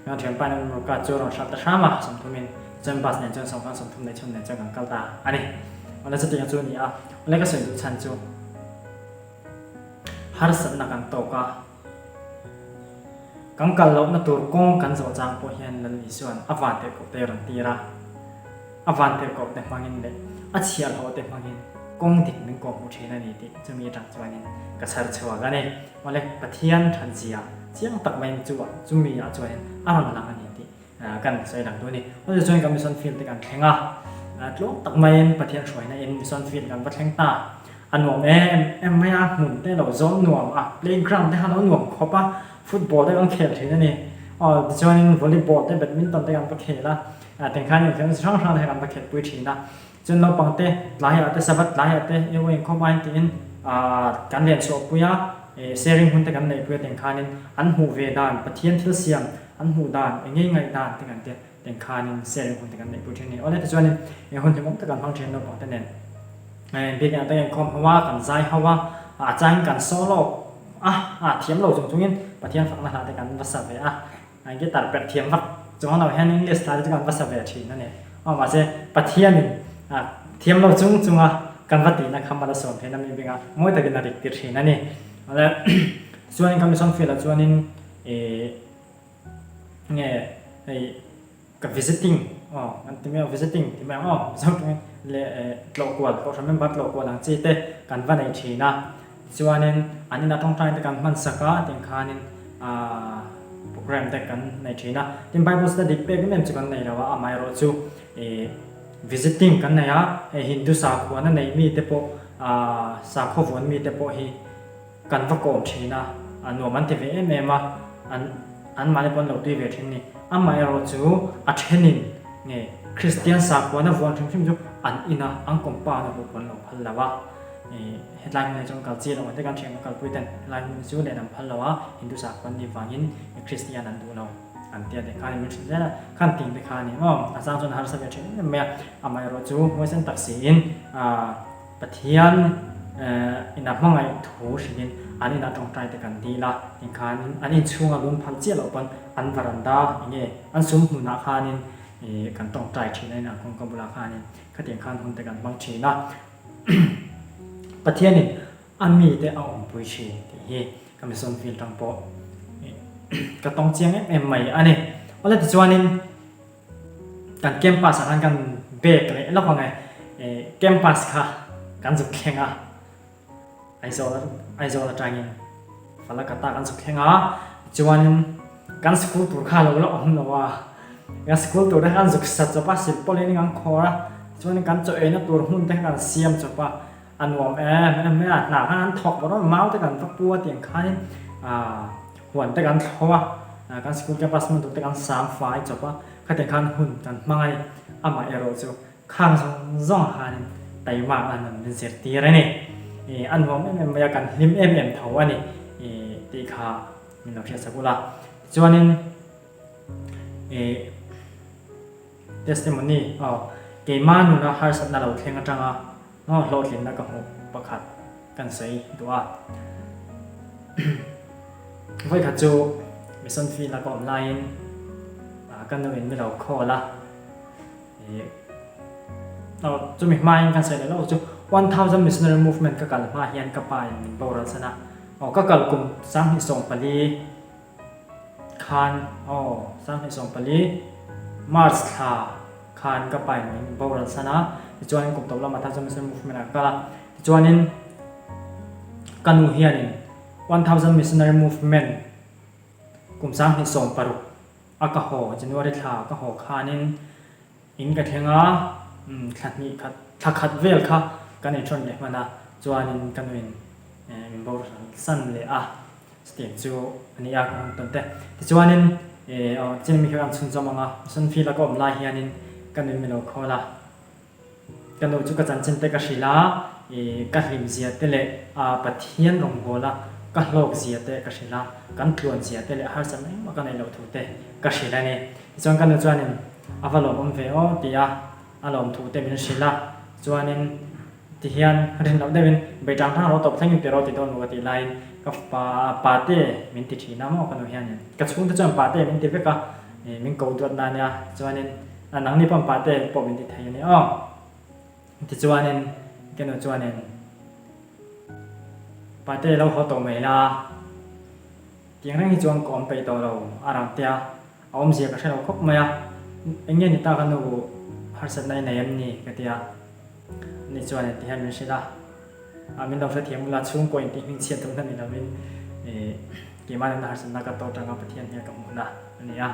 kan thianpa in a murka chu a rawn hralh ta hram a 30 in chuan bus nen chuan sawmkang 30 leh chhun nen chuan kan kal ta a ni awle chutiang chu a ni a awle ka sawi duh chhan chu harsatna kan tawk a kan kal lohna tur kawng kan zawh chang pawh hian Lal Isuan a van tirhkoh te a rawn tir a. A vantirhkoh te hmangin leh a chhiahhlawh te hmangin kawng dik min kawhhmuh thin a ni tih chumi atang chuanin ka chhar chhuak a ni. Awle, Pathian thatzia chiang tak maiin chu ah chumi ah chuanin a rawn lang a ni tih kan sawi lang duh a ni. Awle chuan kan mission field te kan thleng a, tluang tak maiin Pathian hruaina in mission field kan va thleng ta. A nuam em em mai a, hmun te lo zawm nuam a, playground te kha lo nuam khawp a, football te kan khel thin a ni. Aw tichuanin volleyball te badminton te kan va khel a. Teng khan infiamna chi hrang hrang te kan va khelhpui thin a, chuan naupang te tlaiah te Sabbath tlaiah te eu inkhawm aiin tiin kan len chhuahpui a, sharing hun te kan neihpui a teng khanin an hmuh ve dan Pathian thil siam an hmuh dan eng ngei ngaih dan te kan tia teng khanin sharing hun te kan neihpui thin a ni. Awle tichuanin eng hun hlimawm tak kan hmang thin naupang te nen biakinn ah te inkhawm ho a, kan zai ho a, a changin kan solo a, a thiam lo chung chungin Pathian fakna hla te kan va sa ve a. An guitar perh thiam vak chuang lo hian English hla te chu kan va sa ve thin a ni. Aw mahse Pathianin a thiam lo chung chunga kan va tihna kha mal a sawm thin a mi bengah mawi takin a rik tir thin a ni. Awle chuanin kan mission field ah chuanin ih nge hei ka visiting aw kan ti mai ang visiting ti mai ang aw Mizo tawngin leh tlawh kual kohhran member tlawh kual ang chi te kan va nei thin a. Chuanin an inah tawngtai te kan hman sak a, tiang khanin aah program te kan nei thin a. Tin Bible study pek em em chu kan nei lo a, amaherawh chu ih visiting kan nei a, hei Hindu sakhuana nei mi te pawh aah sakhaw vuan mi te pawh hi kan va kawm thin a, a nuam an ti ve em em a, an an mahni pawh an lo tui ve thin a ni. Amaherawh chu a thenin nge Kristian sakhuana vuan hrim hrim chu an ina an compound a pawh an lo phal lo a. Hetlai hmunah chuan kal chi loh ang te kan thiam a kalpui ten helai hmun chu len an phal lo a, Hindu sakhaw an nih vangin Kristian an duh lo an tia te khan min hrilh zel a, khan ting te kha a ni maw, a chang chuan a harsa ve thin em em mai a, amaherawh chu huaisen tak siin Pathian ina hmangaih thu hrilhin an inah tawngtai te kan dil a, tinkhanin an inchhunga lung phal chiah loh pawn an varanda enge an sum hmunah khanin kan tawngtai thin a, inah kawngka bulah khanin khatiang khan hun te kan hmang thin a. Pathianin a mite a awmpui thin tih hi. Ka mission field tang pawh ka tawng chiang em em mai a ni. Awle tichuanin kan campus ah khan kan bag leh lawk ang e, campus kha kan zuk thleng a, Aizawl Aizawl atangin Falakata kan zuk thleng a, tichuanin kan school tur kha a lo la awm lo a, kan school tur te kha kan zuk sa chawp a, silpawlin kan khawr a, tichuanin kan chaw eina tur hmun te kha kan siam chawp a. A nuam em em mai a, hna khan an thawk vawrh vawrh, mau te kan va pu a tiang khanin aah huan te kan thlo a, kan school campus hmun tur te kan sang fai chawp a, khatiang khan hun kan hmang a ni. Amah erawh chu khang zawng zawng ah khanin taimak a nun min zirtir a ni. Ih a nuam em em mai a, kan hlim em em tho a ni ih tih kha min lo hriatsak ula. Tichuanin ih. Testimony, Aw, keimah nuna harsatna lo thleng atanga ngaw hlawhtlinna ka hmuh pakhat kan sawi duh a. Vawikhat chu mission field a ka awm laiin ka nu in mi lo call a, ih aw chumi hmain kan sawi leh lawk chu 1000 missionary movement ka kal hma hian ka pa in min boral san a, aw ka kal kum 2024 Khan aw, 2014 March thla khan ka pain min boral san a, tichuanin kum tawp lamah Thousand Missionary Movement ah ka kal a, tichuanin ka nu hianin 1000 Missionary Movement kum 2016 a ka haw January thla ka haw khanin in ka thleng a, thla hnih khat thla khat vel kha kan inhrawn leh hman a, chuanin ka nuin min boral san leh a. Chutiang chu a ni a, ka han tawn te. Tichuanin eh aw chin mi kha kan chhunzawm ang a, mission field a ka awm lai hianin ka nun mi lo khawl a, ka nu chu ka chanchin te ka hrilh a, ih ka hlim zia te leh ah Pathian rawngbawla ka hlawk zia te ka hrilh a, kan tluan zia te leh harsatna engmah ka neih loh thu te ka hrilh a ni. Tichuan ka nu chuanin a va lawmawm ve aw ti a, a lawm thu te min hrilh a, chuanin Ti hian rin loh deuhin bei tang tang rawh tawp thlengin pe rawh ti dawn maw ka tih laiin ka pa pate min ti thin a maw ka nu hianin ka chhungte chuan pate min ti vek a min ko duat na ania chuanin nangni pawn pate pawh min ti thei a ni aw tichuanin ka nu chuanin pate lo haw tawh mai la tiang reng hi chuan ka awm peih tawh lo a rang tia a awmzia ka hre lo khawp mai a eng nge ni ta ka nu harsatna i nei em ni ka ti a. Ni chuan engti hian min hrilh a, ah min lo hrethiam ula chhungkaw intih hming chhiat duhna ni lovin ih keimah nena harsatna ka tawt anga Pathian hian ka hmuhna a ni a.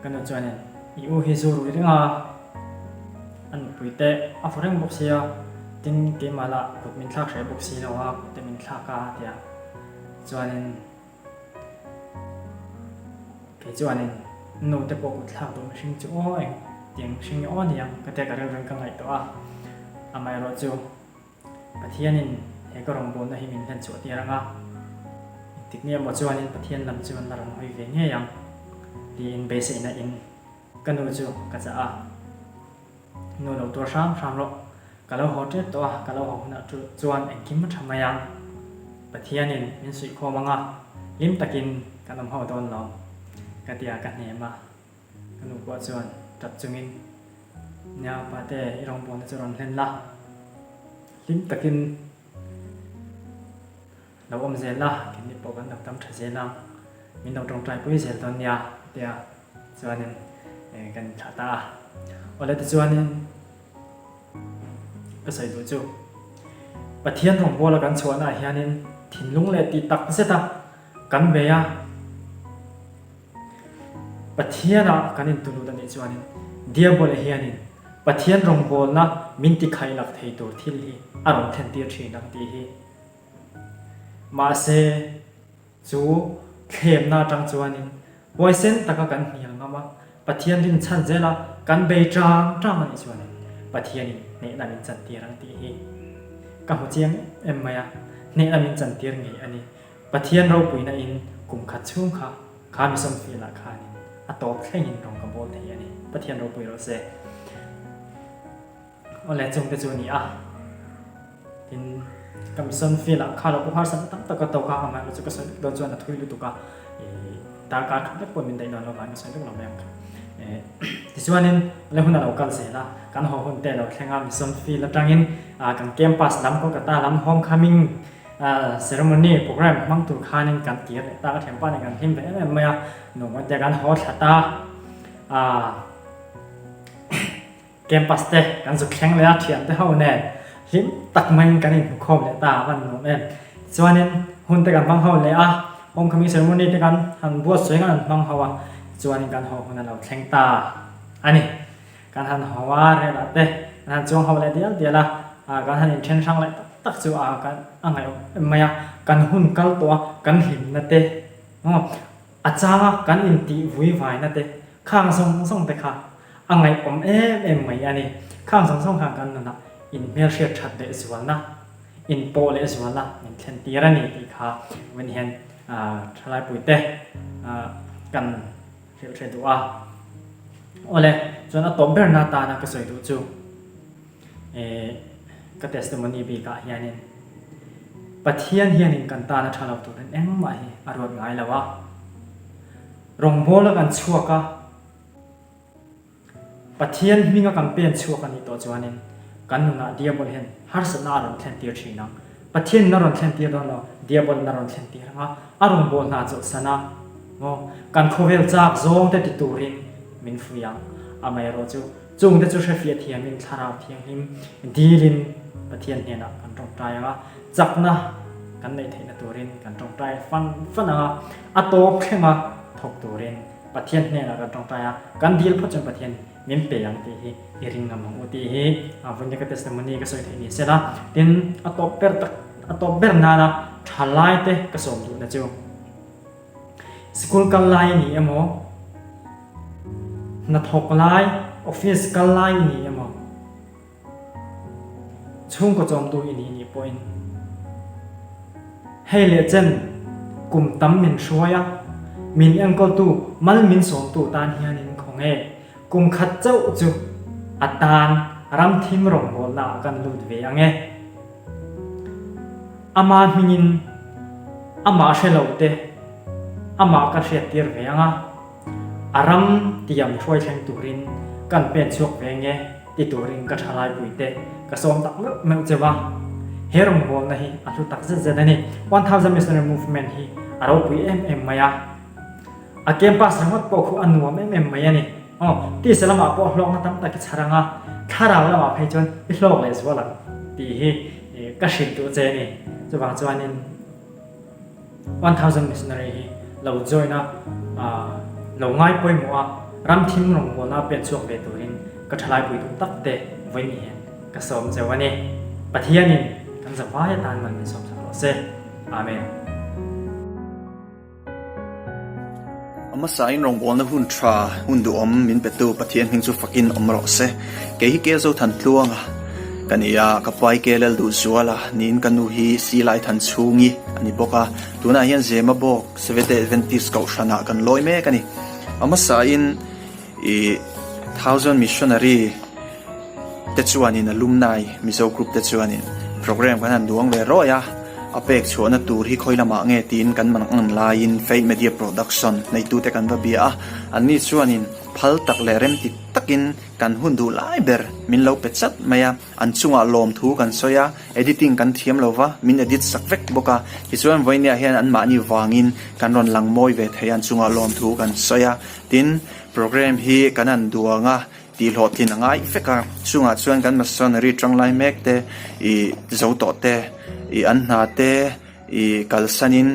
Ka nu chuanin i u hi zu rui reng a, a nupui te a vaw reng bawk sia, tin keimah lah kut min thlak hreh bawk si lo a, kut te min thlak a a ti a. Chuanin. Kei chuanin nu te pawh kut thlak duh mihring chu aw eng tiang mihring nge aw niang ka tia ka rilru ka ngaihtuah a, amaherawh chu Pathianin he ka rawngbawlna hi min hlen chhuah tir ang a, engtik nge maw chuanin Pathian lam chu an la rawn hawi ve ngei ang tiin beiseina in ka nu chu ka chah a. Nu lo tuar hram hram rawh. Ka lo haw tep tawh a, ka lo haw hunah chuan engkim a tha mai ang. Pathianin min suihkhawm ang a, hlim takin kan awm ho dawn lo. Ka ti a, ka hnem a. Ka nu pawh chuan tap chungin, Nia, pate, i rawngbawlna chu rawn hlen la. Hlim takin lo awm zel la, keini pawh kan lo tam tha zel ang. Min lo tawngtai pui zel dawn nia, ka ti a. Chuanin kan inthlah ta a. Awle tichuanin ka sawi duh chu Pathian rawngbawla kan chhuahnaah hianin thinlung leh tih tak zeta kan bei a, Pathianah kan intulut a nih chuanin Diabole hianin Pathian rawngbawlna min tikhailak thei tur thil hi a rawn thlentir thin ang tih hi. Mahse. Chu thlemna atang chuanin huaisen taka kan hnial ngam a, Pathian rinchhan zela kan bei tang tang a nih chuanin Pathianin hnehna min chantir ang tih hi ka hmu chiang em em mai a, hnehna min chantir ngei a ni. Pathian ropuina in kum khat chhung kha kha mission field ah khanin a tawp thlengin rawng ka bawl thei a ni. Pathian ropui rawh se. Awle chungte chu a ni a, tin ka mission field ah kha lo pawh harsatna tam tak ka tawk a, amaherawhchu chu ka sawi vek dawn chuan a thui lutuk a, ih darkar khat vek pawh min daih dawn lo vangin ka sawi vek lo mai ang kha. Tichuanin awle hun a lo kal zel a, kan haw hun te a lo thleng a, mission field atangin ah kan campus lam Kolkata lam homecoming. Ceremony program hmang tur khanin kan kir leh ta ka thianpa nen kan hlim ve em em mai a, nuam kan tia kan haw thla ta a campus te kan zuk thleng leh a thian te ho nen hlim tak maiin kan inhmukhawm leh ta a van nuam em. Tichuanin hun te kan hmang ho leh a, homecoming ceremony te kan han buatsawi khan an hmang ho a, tichuanin kan haw hun a lo thleng ta a ni. Kan han haw a, relah te kan han chuang ho leh dial dial a, kan han inthen hrang leh tak tak chu a kan a ngaih em mai a, kan hun kal tawh a, kan hlimna te a changa kan intih vui vaina te khang zawng zawng te kha a ngaihawm em em mai a ni. Khang zawng zawng khan kan nunah inhmelhriat that leh zualna, inpawh leh zualna min thlen tir a ni tih kha vawiin hian thalaipui te kan Hrilh hre duh a. Awle, chuan a tawp berna atana ka sawi duh chu eh ka testimony bikah hianin Pathian hianin kan tana tha lo turin engmah hi a ruat ngai lo a. Rawngbawla kan chhuak a. Pathian hminga kan pen chhuak a nih tawh chuanin kan nunah Diabol hian harsatna a rawn thlentir thin ang. Pathianin a rawn thlentir dawn lo, Diabolin a rawn thlentir ang a, a rawngbâwl hna chawlhsan a, maw, kan khawvel châk zawngte ti turin min fuih ang. Amaherawh chu, chungte chu hrefiah thiamin Thlarau Thianghlim dilin Pathian hnenah kan tawngtai ang a, chakna kan neih theihna turin kan tawngtai fan fan ang a, a tawp thlenga thawk turin Pathian hnenah kan tawngtai a, kan dil phawt chuan Pathian min pe ang tih hi i ring ngam ang u tih hi vawiin ka testimony ka sawi theih ni se la. Tin, a tawp ber tak, a tawp ber nana thalai te ka sawm duhna chu sikul kal lai i ni emaw, hnathawk lai, office kal lai i ni emaw, Chhungkaw chawmtu i nih nih pawhin hei leh chen kum tam min hruai a, min enkawltu mal min sawmtu tan hianin khawnge kum khat chauh chu a tan ram thim rawngbawlna ah kan lut ve ang e. Ama hmingin amah hre lo te amah ka hriattir ve ang a. A ram tiam hruai thleng turin kan pen chhuak ve nge ti turin ka thalai puite ka sawm tak meuh meuh cheu a. He rawngbawlna hi a hlu tak zet zet a ni. 1000 Missionary Movement hi a ropui em em mai a. A campus ringawt pawh khu a nuam em em mai a ni. Aw, tisa lamah pawh hlawkna tam tak i chhar ang a, thlarau lamah phei chuan i hlawk leh zual ang tih hi ka hrilh duh che a ni. Chuvang chuanin. 1000 Missionary hi lo join a, lo ngai pawimawh a, ram thim rawngbawlna a pen chhuak ve turin ka thalai pui duh tak te vawiin hian ka sawm cheu a ni. Pathianin kan zavai atan man min sawm sak rawh se. Amen. A hmasain rawngbawlna hun tha, hun duhawm min petu Pathian hming chu fakin awm rawh se. Kei hi Kel Zothan Tluanga ka ni a, ka pai Kel duh zual a, niin ka nu hi Silai Than Chhungi a ni bawk a. Tunah hian Zema bawk Seventh-day Adventist Kohhranah kan lawi mek a ni. A hmasain I Thousand Missionary te chuanin Alumni Mizo Group te chuanin program kan han duang ve rawih a, a pek chhuahna tur hi khawi lamah nge tiin kan man ang laiin Faith Media Production neitute kan va bia a, anni chuanin phal tak leh remti takin kan hun duh lai ber min lo pe chat mai a. An chungah lawmthu kan sawi a, editing kan thiam lo va, min edit sak vek bawk a. Tichuan vawinia hian anmahni vangin kan rawn lang mawi ve thei a, an chungah lawmthu kan sawi a. Tin, program hi kan han duang a, tihhlawhtlin a ngai vek a. Chungah chuan kan masonry tanglai mek te, ih zo tawh te, ih an hna te, ih kalsanin,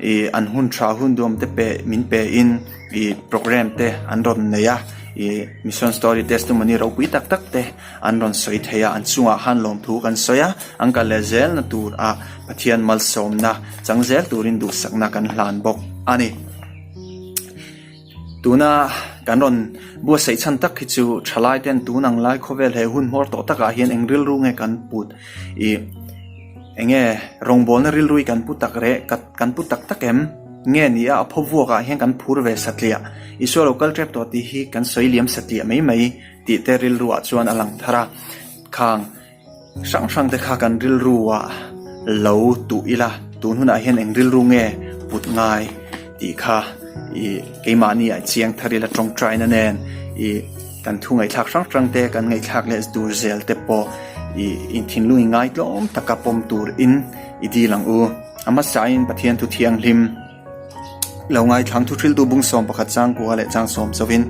ih an hun tha hun duam te pe min pe in ih program te an rawn nei a ih mission story testimony ropui tak tak te an rawn sawi thei a an chungah khan lawmthu kan sawi a an kal leh zel na tur ah Pathian malsawmna chang zel turin duhsakna kan hlan bawk a ni. Tuna kan rawn buatsaih chhan tak hi chu thalai ten tun ang lai khawvel he hun hmawr tawh takah hian eng rilru nge kan put ih eng nge rawngbawlna rilru hi kan pu tak reh kan pu tak tak em nge ni a a phaw vuak ah hian kan phur ve satliah Isua lo kal tep tawh tih hi kan sawi liam satliah mai mai tih te rilru ah chuan a lang thar a khang. Hrang hrang te kha kan rilru ah lo tuh ila tun hunah hian eng rilru nge put ngai tih kha ih keimahni ah chiang thar ila tawngtaina nen ih kan thu ngaihthlak hrang hrang te kan ngaihthlak leh tur zel te pawh. I in thinlung i ngaitlawm taka pawm tur in i dil ang u. A hmasain Pathian thu thianghlim lo ngaithlang thu hriltu bung 11 chang kua leh chang sawm chauhin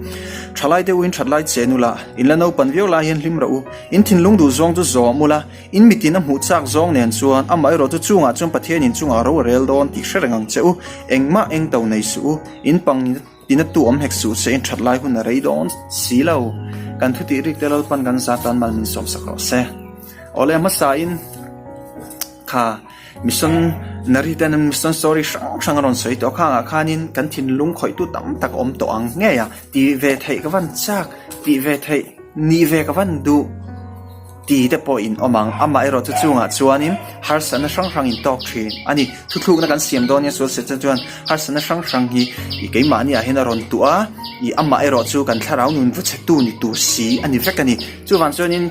Thalai deuh in thatlai che nula, in la naupan viau lai hian hlim rawh u. In thinlung duh zawng chu zawm ula, in mitin a hmuh chak zawng nen chuan amaherawh chu chungah chuan Pathian in chungah ro a rel dawn tih hre reng ang che u. Engmah eng to nei suh u, in pang Tina tu awm hek suh che in that lai hun a rei dawn si lo. Kan thu tih rik te Lalpan kan za tan mal min sawm sak rawh se. Awle hmasa in kha mission nari ten mission story hrang hrang a rawn sawi tawh khang ah khan in kan thinlung khawih tu tam tak awm tawh ang ngei a ti ve theih ka van chak tih ve theih nih ve ka van duh. Ti te pawh in awm ang. Amah erawh chu chungah chuanin harsatna hrang hrang in tawk thin a ni. Thuthlukna kan siam dawn nia sual set chuan harsatna hrang hrang hi i keimahni ah hian a rawn tuah a, i amah erawh chu kan thlarau nun vu chhetu ni tur si a ni vek a ni. Chuvang chuanin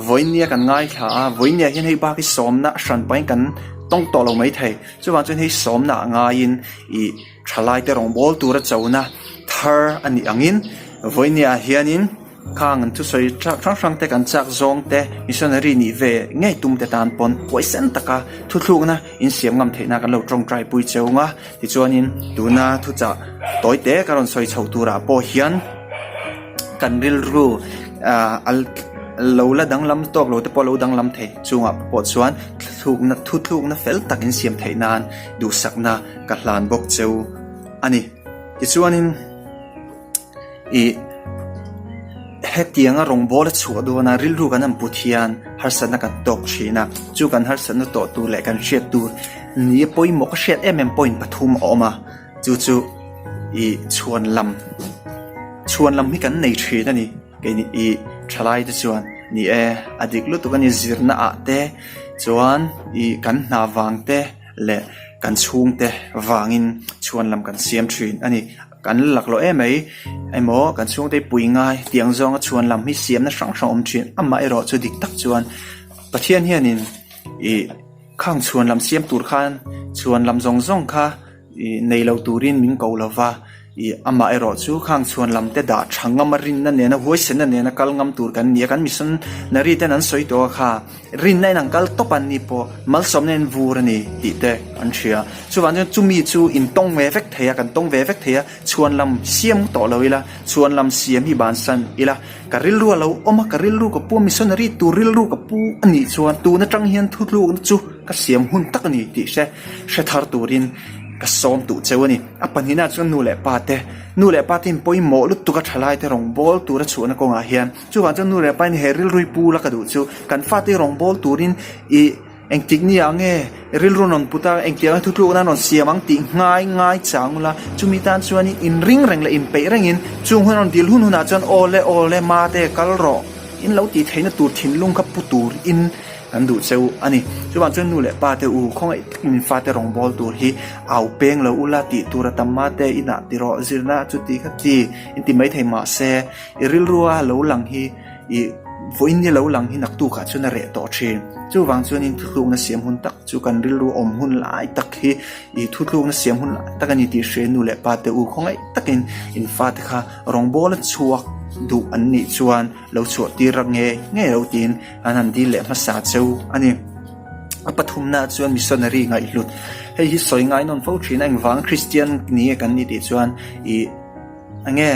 vawinia kan ngaithla a, vawinia hian hei bak hi sawmna a hran pahin kan tawng tawh lo mai thei. Chuvang chuan hei sawmna ah ngaiin i thalaite rawngbawl tura chona thar a nih angin vawinia ah hianin, Khang an thusawi hrang hrang te kan chak zawng te missionary nih ve ngei tum te tan pawn huaisen taka thuthlukna insiam ngam theihna kan lo tawngtai pui cheu nga tichuanin tuna thuchah tawi te ka rawn sawi chhoh turah pawh hian kan rilru ah lo la danglam tawk lo te pawh lo danglam thei chungah pawh chuan thuthlukna thuthlukna fel tak insiam theih nan duhsakna ka hlan bawk cheu a ni tichuanin. Ih, hetianga rawngbâwl a chhuah dâwn a, rilru kan han put hian harsatna kan tâwk ṭhîn a. Chu kan harsatna tawh tûr leh kan hriat tûr ni a pawimawh ka hriat em em point pathum a awm a, chu chu ih chhuan lam, chhuan lam hi kan nei ṭhîn a ni. Keini ih ṭhalai te chuan ni e, a dik lutuk a ni zirna ah te chuan ih kan hna vâng te leh kan chhûngte vângin chhuan lam kan siam ṭhîn a ni. Kan la lak loh em mai emaw kan chhungte pui ngai tiang zawnga chhuan lam hi siamna hrang hrang awm thin amah erawh chu dik tak chuan Pathian hianin ih khang chhuan lam siam tur khan chhuan lam zawng zawng kha ih nei lo turin min ko lo va ih amah erawh chu khang chhuan lam te dah tha ngam a rinna nena huaisenna nena kal ngam tur kan ni a kan missionary ten an sawi tawh a kha. Rinna in an kal tawp an ni pawh malsawmna in vur a ni tih te an hria. Chuvang chuan chumi chu in tawng ve vek thei a, kan tawng ve vek thei a, chhuan lam siam tawh lo ila, chhuan lam siam hi bansan ila, ka rilru a lo awm a, ka rilru ka pu a, missionary tur rilru ka pu a nih chuan tun atang hian thutlukna chu ka siam hun tak a ni tih hre hre thar turin ka sawm duh cheu a ni. A pahnihna chuan nu leh pa te, nu leh pa te in pawimawh lutuk a thalai te rawngbâwl tura chhuahna kawngah hian, Chuvang chuan nu leh pain he rilrui pu la ka duh chu kan fate rawngbâwl turin ih engtik ni ah nge rilru rawn put a, engtiang a thutlukna rawn siam ang tih ngai ngai chang ula, chumi tan chuanin inring reng leh inpeih rengin chung hun rawn dil hun hunah chuan aw le aw le mate kal rawh in lo tih theihna tur thinlung kha pu turin kan duh cheu a ni. Chuvang chuan nu leh pate u khawngaih takin in fate rawngbâwl tur hi au peng lo ula tih tur a tam mate inah ti rawh zirna chuti kha ti inti maithei mahse I rilrua lo lang hi i vawiin ni lo lang hi naktukah chuan a reh tawh thin. Chuvang chuanin thutlukna siam hun tak chu kan rilru awm hun lai tak hi i thutlukna siam hun lai tak a ni tih hria nu leh pa te u khawngaih takin in fate kha rawngbawla chhuak duh an nih chuan lo chhuah tir rak nge ngei lo tiin an han dil leh hmasa cheu a ni. A pathumna chuan missionary ngaihhlut. Hei hi sawi ngai nawn fo thin a engvang Kristian ni nge kan nih tih chuan i. Enge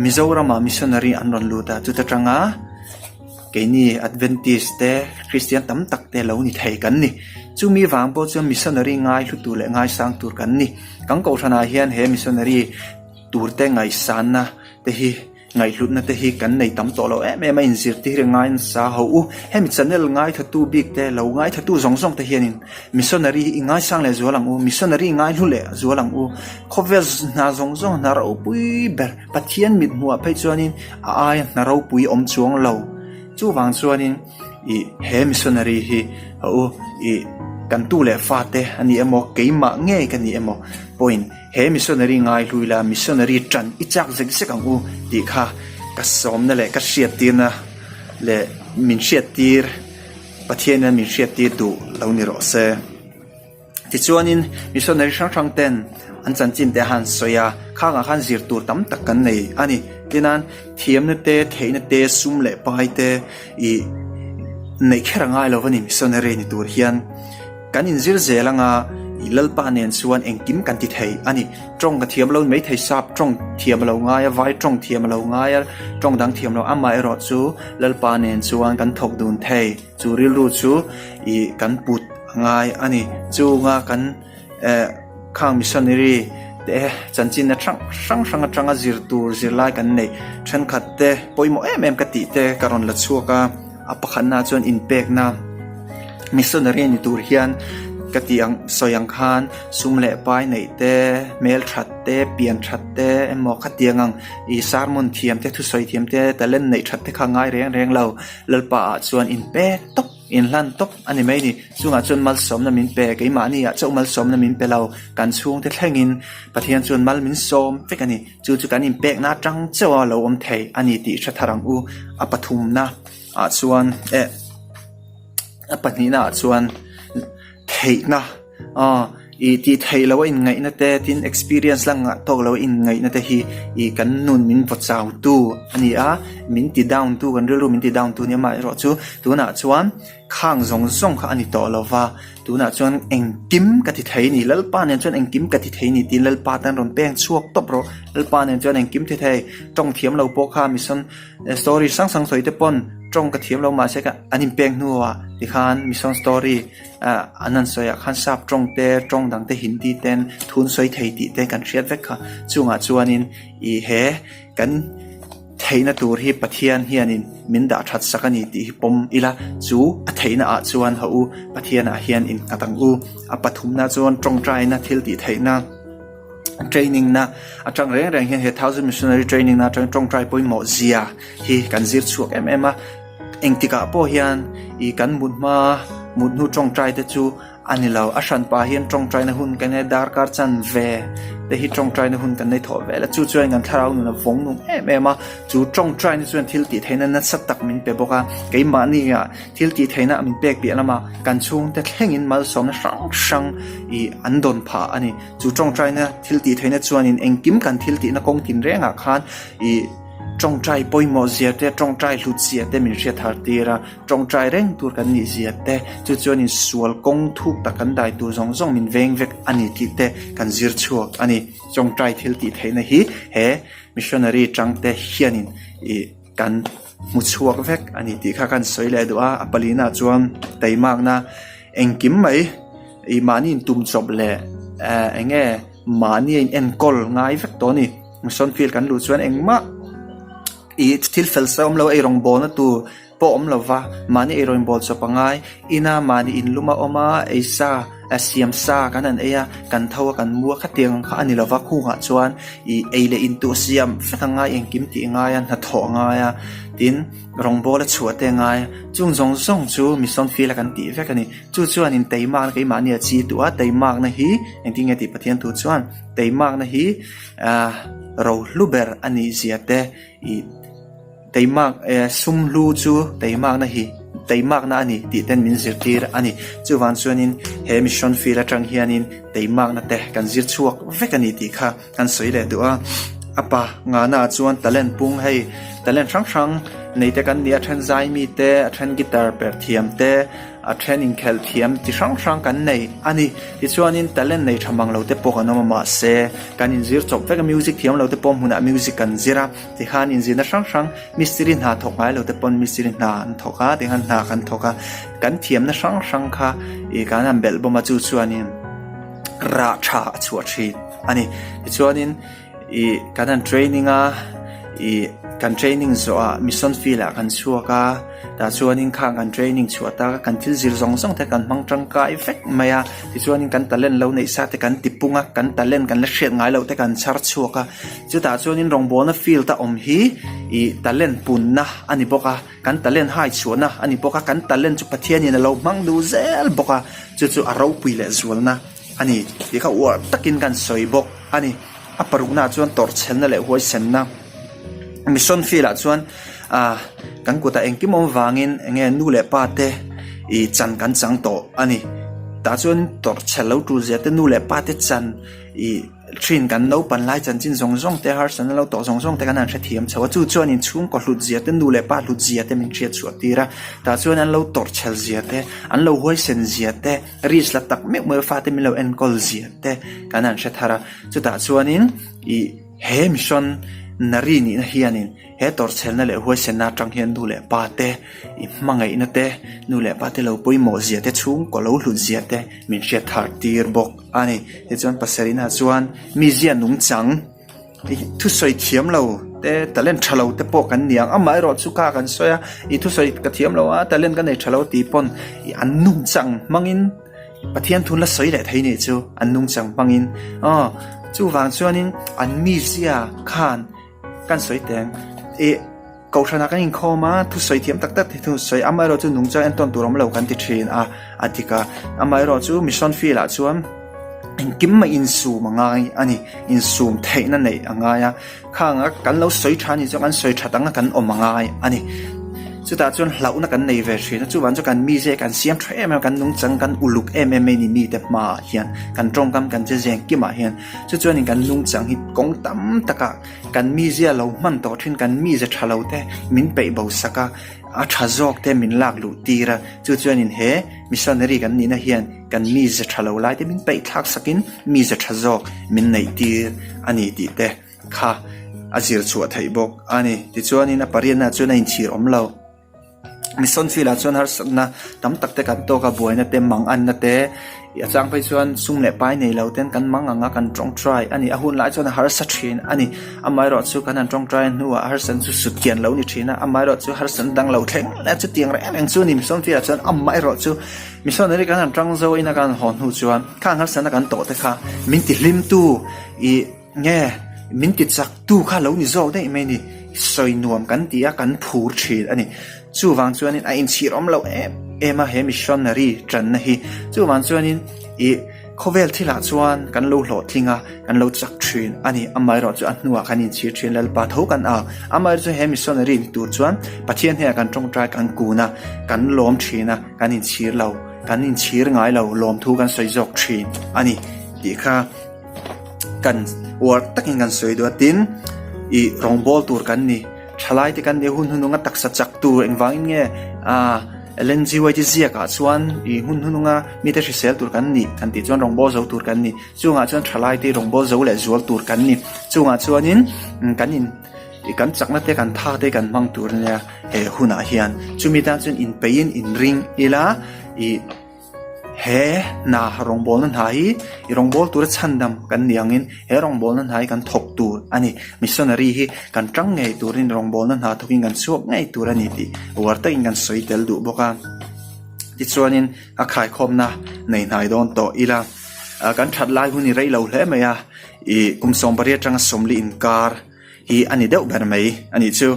Mizoramah missionary an rawn lut a, chuta tanga keini Adventist te Kristian tam tak te lo ni thei kan ni. Chumi vang pawh chuan missionary ngai hlu tur leh ngaisang tur kan ni. Kan kohhranah hian he missionary tur te ngaihsanna te hi ngaihhlutna te hi kan nei tam tawh lo em em a, inzirtir ngai nasa ho u. Hemi channel ngaithatu bik te lo ngaithatu zawng zawng te hianin Missionary hi i ngaisang leh zual ang u, missionary i ngaihlu leh zual ang u. Khawvel hna zawng zawng hna ropui ber Pathian mit hmuhah phei chuanin a aia hna ropui awm chuang lo. Chuvang chuanin i he missionary hi a u i kan tu leh fate a ni emaw keimah ngei ka ni emaw pawhin he missionary ngaihlu ila missionary tan i chak zek zek ang u tih kha ka sawmna leh ka hriattirna leh min hriattir Pathianin min hriattir duh lo ni rawh se. Tichuanin missionary hrang hrang ten an chanchin te han sawi a, khangah khan zir tur tam tak kan nei a ni. Tinan thiamna te, theihna te, sum leh pai te ih neih kher a ngai lo a ni missionary ni tur hian. Kan inzir zel anga i Lalpa nen chuan engkim kan ti thei a ni. Tawng ka thiam lo maithei sap tawng thiam a lo ngai a, vai tawng thiam a lo ngai a, tawng dang thiam lo amaherawh chu Lalpa nen chuan kan thawk dun thei. Chu rilru chu i kan put a ngai a ni. Chunga kan eh khang missionary te chanchinna hrang hrang hrang atanga zir tur zirlai kan neih thenkhat te pawimawh em em ka tih te ka rawn la chhuak a. A pakhatna chuan inpekna missionary ni tur hian ka tih ang sawi ang khan sum leh pai neih te hmel that te pian that te emaw khatiang ang ih sermon thiam te thusawi thiam te talent neih that te kha ngai reng reng lo Lalpa ah chuan inpek tawp inhlan tawp a ni mai ni chungah chuan malsawmna min pe keimahni ah chauh malsawmna min pe lo kan chhungte thlengin Pathian chuan mal min sawm vek a ni. Chu chu kan inpekna atang chauh a lo awm thei a ni tih hre thar ang u. A pathumna ah chuan eh a pahnihna ah chuan theihna aw ih tih theih loh a inngaihna te tin experience la ngah tawk loh a inngaihna te hi ih kan nun min vaw chau tu a ni a min ti down tu kan rilru min ti down tu a ni amaherawh chu tunah chuan. Khang zawng zawng kha a ni tawh lo va, tunah chuan engkim ka ti thei ni, Lalpa nen chuan engkim ka ti thei ni tiin Lalpa tan rawn peng chhuak tawp rawh. Lalpa nen chuan engkim ti thei, tawng thiam lo pawh kha mission story hrang hrang sawi te pawn tawng ka thiam lo mahse ka an inpek hnuah tikhan mission story an han sawi ah khan sap tawng te tawng dang te hindi ten thu an sawi thei tih te kan hriat vek kha. Chungah chuanin ih he kan. Theihna tur hi Pathian hianin min dah that sak a ni tih hi pawm ila, chu a theihna ah chuan haw u, Pathian ah hian innghat ang u. A pathumna chuan tawngtaina thil tih theihna, training na atang reng reng hian he Thousand Missionary Training na atang tawngtai pawimawh zia hi kan zir chhuak em em a. Engtikah pawh hian ih kan mut hma mut hnu tawngtai te chu A ni lo, a hran pah hian tawngtaina hun kan nei, darkar chan ve te hi tawngtaina hun kan nei thawh vel a, chu chuan kan thlarau nun a vawng nung em em a, chu tawngtaina chuan thil tih theihna nasa tak min pe bawk a, keimahni ah thil tih theihna min pek piah lamah kan chhungte thlengin malsawmna hrang hrang ih an dawn phah a ni, chu tawngtaina thil tih theihna chuanin engkim kan thil tihna kawng tin rengah khan ih tawngtai pawimawh zia te, tawngtai hlut zia te min hriat thar tir a. Tawngtai reng tur kan nih zia te, chu chuan insual kawng thuk tak kan dai tur zawng zawng min veng vek a ni tih te kan zir chhuak a ni. Tawngtai thil tih theihna hi he missionary tangte hianin ih kan hmu chhuak vek a ni tih kha kan sawi leh duh a. A palina chuan teimakna engkim mai ih mahni intum chawp leh eh eng nge mahni a inenkawl ngai vek tawh a ni. Mission field kan luh chuan engmah ih thil fel sa awm lo ei rawngbawlna tur pawh awm lo va, mahni ei rawn bawl chawp a ngai. Ina mahni in lum a awm a, ei sa, siam sa kan han ei a, kan tho a, kan mu a, khatiang ang kha a ni lo va, khungah chuan ih ei leh in tuh siam vek a ngai, engkim tih a ngai a, hnathawh a ngai a, tin rawngbawla chhuah te a ngai a, chung zawng zawng chu mission field a kan tih vek a ni. Chu chuan in teimakna keimahni a chi tuh a, teimakna hi engtin nge tih Pathian thu chuan teimakna hi ah rohlu ber a nih zia te ih Teimak eh sum hlu chu teimakna hi teimakna a ni tih ten min zirtir a ni. Chuvang chuanin he mission field atang hianin teimakna te kan zir chhuak vek a ni tih kha kan sawi leh duh a. A pa ngahna ah chuan talent pung hei talent hrang hrang nei te kan ni a, a then zai mi te, a then guitar perh thiam te, a then inkhelh thiam chi hrang hrang kan nei a ni. Tichuanin talent nei tha mang lo te pawh kan awm a mahse kan inzir chawp vek a, music thiam lo te pawh hmunah music kan zir a. Tikhan inzirna hrang hrang mistiri hna thawk ngai lo te pawn mistiri hna an thawk a, tikhan hna kan thawk a, kan thiamna hrang hrang kha ih kan han belh bawm a chu chuanin rah tha a chhuah thin a ni. Tichuanin ih kan han training a, ih kan training zawhah mission field ah kan chhuak a, tah chuanin khang kan training chhuah tak a kan thil zir zawng zawng te kan hmang tangkai vek mai a, tichuanin kan talent lo neih sa te kan ti pung a, kan talent kan la hriat ngai loh te kan chhar chhuak a. Chutah chuanin rawngbawlna field a awm hi ih talent punna a ni bawk a, kan talent hai chhuahna a ni bawk a, kan talent chu Pathianin a lo hmang duh zel bawk a, chu chu a ropui leh zualna a ni tih kha uar takin kan sawi bawk a ni. A paruknaah chuan tawrhchhelna leh huaisenna mission field ah chuan ah kan kutah engkim awm vangin eng nge nu leh pa te ih chan kan chang tawh a ni. Tah chuan tawrhchhel lo tul zia te nu leh pa te chan ih. Thin kan naupan lai chanchin zawng zawng te harsatna lo tawh zawng zawng te kan han hrethiam chho a, chu chuan in chhungkaw hlut zia te nu leh pa hlut zia te min hriat chhuah tir a, tah chuan an lo tawrh chhel zia te, an lo huaisen zia te, risk la tak meuh meuh fate min lo enkawl zia te kan han hre thar a, chutah chuanin ih he mission nari nihna hianin he tawrh chhelna leh huaisenna atang hian nu leh pa te i hmangaihna te, nu leh pa te lo pawimawh zia te, chhungkaw lo hlut zia te min hriat thar tir bawk a ni. Tichuan pasarihna chuan mizia nungchang i thusawi thiam lo te talent tha lo te pawh kan ni ang amaherawh chu kha kan sawi a i thusawi ka thiam lo a talent ka nei tha lo tih pawn i an nungchang hmangin Pathian thun la sawi leh thei nih chu an nungchang hmangin aw chuvang chuanin an mizia khan kan sawi teng i Kohhranah kan inkhawm a, thusawi thiam tak tak te thusawi amaherawh chu nungchang entawn tur awm lo kan ti thin a, a dik a. Amaherawh chu mission field ah chuan engkim mai insum a ngai a ni, insum theihna neih a ngai a. Khang a kan lo sawi tha anih chuan kan sawi that anga kan awm a ngai a ni. Chutah chuan hlauhna kan nei ve thin a, chuvang chu kan mize kan siam tha em em a, kan nungchang kan uluk em em mai a ni mite hmaah hian, kan tawngkam kan che zeng kimah hian. Chu chuanin kan nungchang hi kawng tam takah Kan mizia lo hman tawh thin, kan mize tha lo te min peih bo sak a, a tha zawk te min lak luh tir a, chu chuanin he missionary kan nihna hian kan mize tha lo lai te min peih thlak sakin mize tha zawk min neih tir a ni tih te kha a zir chhuah theih bawk a ni. Tichuanin a pariatna chuan a inchhir awm lo. Mission field ah chuan harsatna tam tak te kan tawk a, buaina te, mang anna te, a chang phei chuan sum leh pai nei lo ten kan mang ang a, kan tawngtai a ni. A hun lai chuan a harsa thin a ni. Amaherawh chu kan han tawngtai hnuah harsatna chu sut kian lo ni thin a, amaherawh chu harsatna dang lo thleng leh chutiang reng reng chu a ni. Mission field ah chuan amaherawh chu missionary kan han tang zo in a kan haw hnu chuan khang harsatna kan tawh te kha min ti hlim tu ih Nge, min ti chak tu kha lo ni zawk daih mai ni, sawi nuam kan ti a, kan phur thin a ni. Chuvang chuanin a inchhir awm loh em em a he missionary tanna hi. Chuvang chuanin ih khawvel thilah chuan kan lo hlawhtling a, kan lo chak thin a ni. Amaherawh chu a hnuah kan inchhir thin Lalpa tho kan au. Amaherawh chu he missionary ni tur chuan Pathian hnenah kan tawngtai kan kun a, kan lawm thin a, kan inchhir lo, kan inchhir ngai lo, lawmthu kan sawi zawk thin a ni tih kha. Kan uar takin kan sawi duh a tin ih rawngbawl tur kan ni thalai te kan nih hun hununga taksa chak tur engvangin nge ah Ellen G White ziakah chuan ih hun hununga mite hrisel tur kan ni kan tih chuan rawngbawl zo tur kan ni chungah chuan thalai te rawngbawl zo leh zual tur kan ni chungah chuanin kan in ih kan chakna te kan tha te kan hmang tur ania he hunah hian chumi tan chuan inpeihin inring ila ih. He hna rawngbawlna hna hi i rawngbâwl tura chhandam kan ni angin he rawngbawlna hna hi kan thawk tur a ni. Missionary hi kan ṭang ngei turin rawngbawlna hna thawkin kan chhuak ngei tur a ni tih uar takin kan sawi tel duh bawk a. Tichuanin a khaikhawmna nei hnai dawn tawh ila, kan ṭhat lai hun hi rei lo hle mai a, ih kum sawmpariat aṭanga sawmli inkar hi a ni deuh ber mai a nih chu.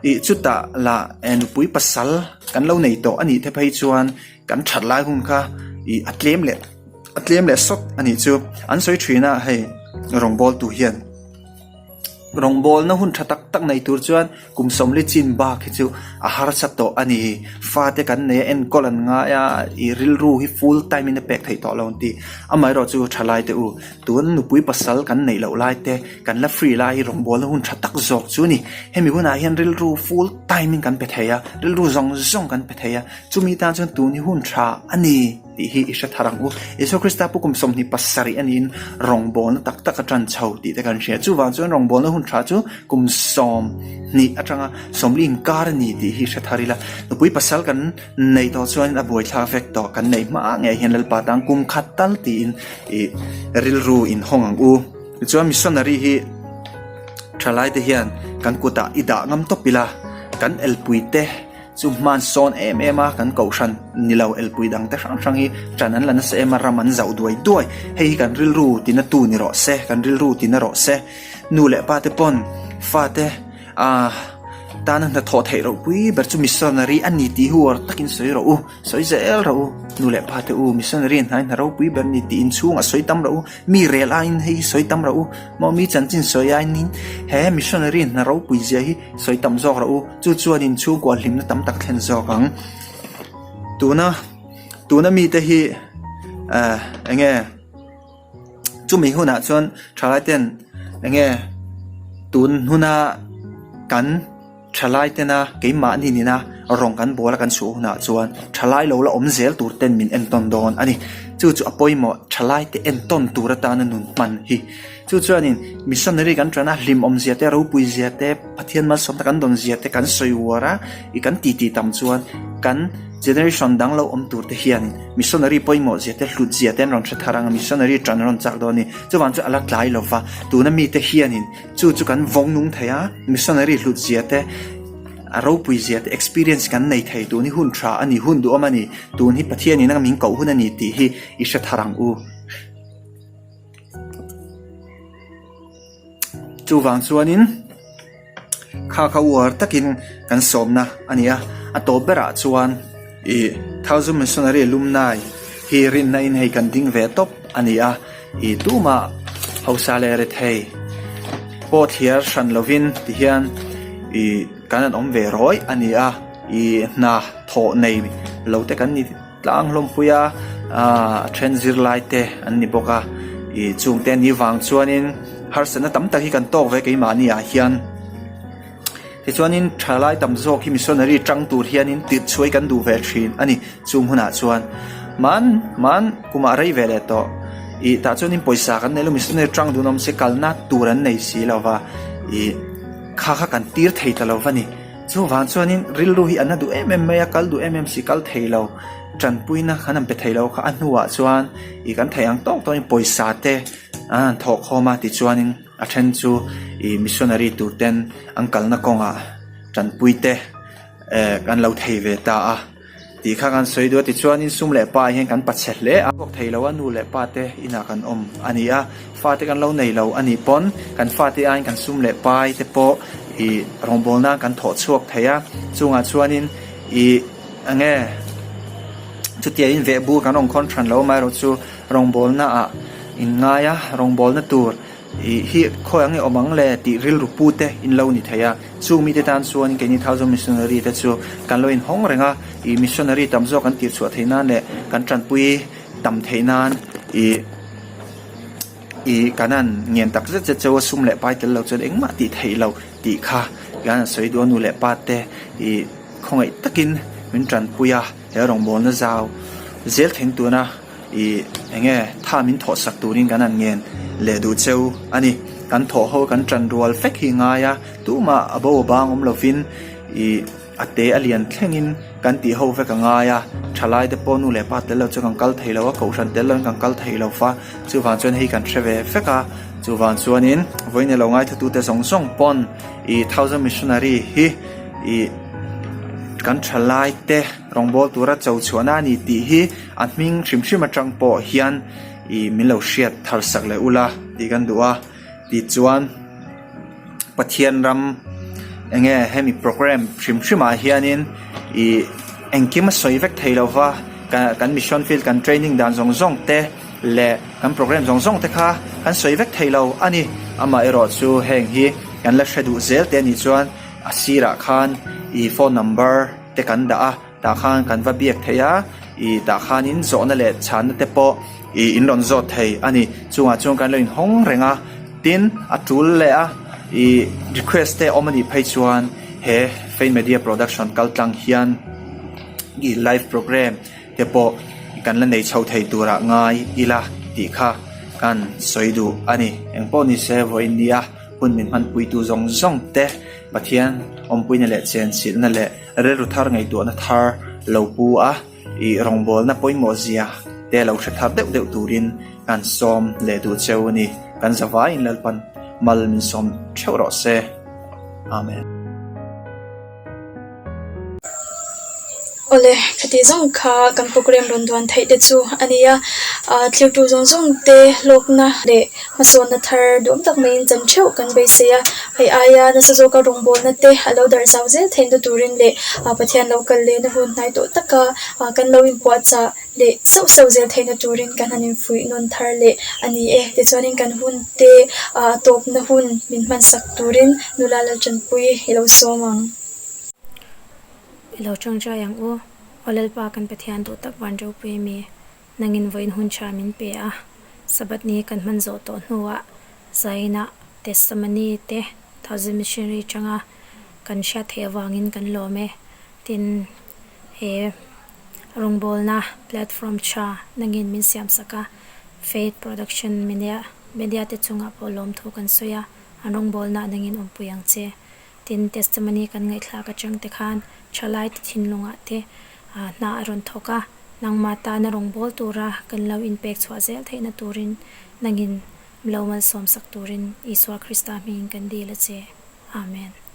Ih chutah lah nupui pasal kan lo nei tawh a nih te phei chuan kan that lai hun kha ih a tlem leh a tlem leh sawt a nih chu. An sawi thin a hei rawngbâwl tu hian rawngbâwlna hun tha tak tak nei tur chuan kum sawmli chin bak hi chu a harsa tawh a ni. Fate kan nei a enkawl an ngai a ih rilru hi full time in a pek theih tawh lo an ti. Amaherawhchu thalai te u tun nupui pasal kan neih loh lai te Kan la free lai hi rawngbawlna hun tha tak zawk chu a ni. Hemi hunah hian rilru full time in kan pe thei a, rilru zawng zawng kan pe thei a, chumi tan chuan tun hi hun tha a ni tih hi i hre thar ang u. Isua Krista pu kum 27 a niin rawngbawlna tak tak a tan chho tih te kan hria. Chuvang chuan rawngbawlna hun tha chu kum 20 atanga 40 inkar a ni tih hi hre thar ila. Nupui pasal kan nei tawh chuan a buaithlak vek tawh kan neih hma ngei hian Lalpa tan kum khat tal tiin i rilru inhawng ang u. Tichuan missionary hi thalai te hian kan kutah i dah ngam tawp ila, kan elpui te chu hman sawn em em a, kan kohhran ni lo elpui dang te hrang hrang hi ṭan an la nasa em a, ram an zauh duai duai. Hei hi kan rilru tina tu ni rawh se, kan rilru tina rawh se. Nu leh pa te pawn fate ah tana hnathawh theih ropui ber chu missionary a ni tih hi uar takin sawi rawh u. Sawi zel rawh u, nu leh pa te u, missionary hnai hna ropui ber ni tih inchhung a sawi tam rawh u, mi rel aiin hei hi sawi tam rawh u, maw mi chanchin sawi aiin he missionary hna ropui zia hi sawi tam zawk rawh u, chu chuan inchhungkua hlimna tam tak thlen zawk ang. Tuna tuna mite hi eh eng nge? Chumi hunah chuan thalai ten enge tun huna kan thalai tena keimahni nina rawng kan bawl a kan chhuah hunah chuan thalai lo la awm zel tur ten min entawn dawn a ni. Chu chu a pawimawh thalai te entawn tur atana nun hman hi. Chu chuanin missionary kan tana hlim awmzia te ropui zia te Pathian malsawmna kan dawn zia te kan sawi uar a i kan titi tam chuan kan generation dang lo awm tur te hianin missionary pawimawh zia te hlut zia te an rawn hre thar ang a missionary tan an rawn chak dawn a ni. Chuvang chu a la tlai lo va tuna mite hianin chu chu kan vawng nung thei a missionary hlut zia te a ropui zia te experience kan nei thei tun hi hun tha a ni hun duhawm a ni tun hi Pathianin a min koh hun a ni tih hi i hre thar ang u. Chuvang chuanin kha kha uar takin kan sawmna a ni a, a tawp berah chuan ih Thousand Missionary Alumni hi rinna in hei kan ding ve tawp a ni a, ih tumah hausa leh rethei pawh thliar hran lovin tihian ih kan han awm ve rawih a ni a, ih hna thawh nei lo te kan ni. Tlang hlawmpui a a then zirlai te an ni bawk a ih chung te ni vang chuanin harsatna tam tak hi kan tawk ve keimahni ah hian tichuanin thalai tam zawk hi missionary tang tur hianin tirh chhuai kan duh ve thin a ni chung hunah chuan man man kumah rei ve leh tawh ih tah chuanin pawisa kan nei lo missionary tang dun awm se kalna tur an nei si lo va ih kha kha kan tir thei ta lo va ni. Chuvang chuanin rilru hi a na duh em em mai a, kal duh em em si kal thei lo, tanpuina kan han pe thei lo kha a hnuah chuan ih kan theih ang tawk tawkin pawisa te an han thawh khawm a tichuanin a then chu ih missionary tur ten an kalna kawngah tanpui te eh kan lo thei ve ta a. Tih kha kan sawi duh a, tichuanin sum leh pa ah hian kan pachhe hle a. Chhuak thei lo a, nu leh pa te inah kan awm a ni a, fate kan lo nei lo a nih pawn kan fate aiin kan sum leh pai te pawh ih rawngbawlna nan kan thawh chhuak thei a, chungah chuanin ih eng nge chutiangin vehbur kan rawn khawn than lo amaherawh chu rawngbawlna ah in ngai a, rawngbawlna tur. Ih hi khawi ang i awm ang le tih rilru pu te in lo ni thei a, chung mite tan chuan keini Thousand Missionary te chu kan lo inhawng reng a, ih missionary tam zawk kan tir chhuah theih nan leh kan tanpui tam theih nan ih ih kan han ngen tak zet zet cheu a sum leh pai tel lo chuan engmah tih theih loh tih kha kan han sawi duh a nu leh pa te ih khawngaih takin min tanpui a he rawngbawlna zau zel thleng tuna. Ih, eng nge, tha min thawh sak turin kan han ngen leh duh cheu a ni. Kan thawh ho kan ṭan rual vek hi ngai a, tumah a bo a bang awm lovin ih a te a lian thlengin kan tih ho vek a ngai a. Ṭhalai te pawh nu leh pa tel lo chu kan kal thei lo a, kohhran tel loin kan kal thei lo va, chuvang chuan hei kan hre ve vek a. Chuvang chuanin vawiin lo ngaithlatute zawng zawng pawn ih Thousand Missionary hi ih kan ṭhalai te Rawngbâwl tura cho chhuahna a ni tih hi a hming hrim hrim atang pawh hian ih min lo hriat thar sak leh ula tih kan duh a. Tichuan Pathian ram eng nge hemi program hrim hrimah hianin ih engkim a sawi vek thei lo va, kan mission field kan training dan zawng zawng te leh kan program zawng zawng te kha kan sawi vek thei lo a ni. Amaherawh chu heng hi kan la hre duh zel te a nih chuan a sirah khan ih phone number, te kan dah a, tah khan kan va biak thei a, ih tah khanin zawhna leh chhanna te pawh ih in rawn zawt thei a ni. Chungah chuan kan lo inhawng reng a, tin a tul leh a ih request te awm a nih phei chuan he Faith Media Production kal tlang hian ih live program te pawh kan la nei chho thei turah ngai ila tih kha kan sawi duh a ni. Engpawh ni se vawiin nia hun min hmanpuitu zawng zawng te. Pathian awmpuina leh chenchilhna leh rilru thar ngaihtuahna thar lo pu a, ih rawngbawlna pawimawh zia te lo hre thar deuh deuh turin kan sawm leh duh cheu a ni. Kan zavaiin Lalpan mal min sawm theuh rawh se. Amen. Awle, khati zawng kha kan program rawn duan theih te chu a ni a, thirtu zawng zawng te hlawkna leh hmasawnna thar duhawm tak maiin chan theuh kan beisei a, hei aia nasa zawka rawngbawlna te a lo darh zau zel theihna turin leh Pathian lo kal lehna hun hnai tawh taka kan lo inpuahchah leh sauh sauh zel theihna turin kan han infuih nawn thar leh a ni e. Tichuanin kan hun te tawpna hun min hmansak turin nula Laltanpui i lo sawm ang. I lo tawngtai ang u, Aw Lalpa kan Pathian duh tak van ropui mi, nangin vawiin hun tha min pe a. Sabbath ni kan hman zawh tawh hnuah Zainah testimony te Thousand Missionary atanga kan hriat theih avangin kan lawm e. Tin, he rawngbawlna platform tha nangin min siam sak a, Faith Production Media media te chungah pawh lawmthu kan sawi a, an rawngbawlna nangin awmpui ang che. Tin, testimony kan ngaihthlak atang te khan thalai te thinlungah te hna a rawn thawk a, nangmah tana rawngbâwl tura kan lo inpek chhuah zel theihna turin nangin lo malsawmsak turin Isua Krista hmingin kan dil a che. Amen.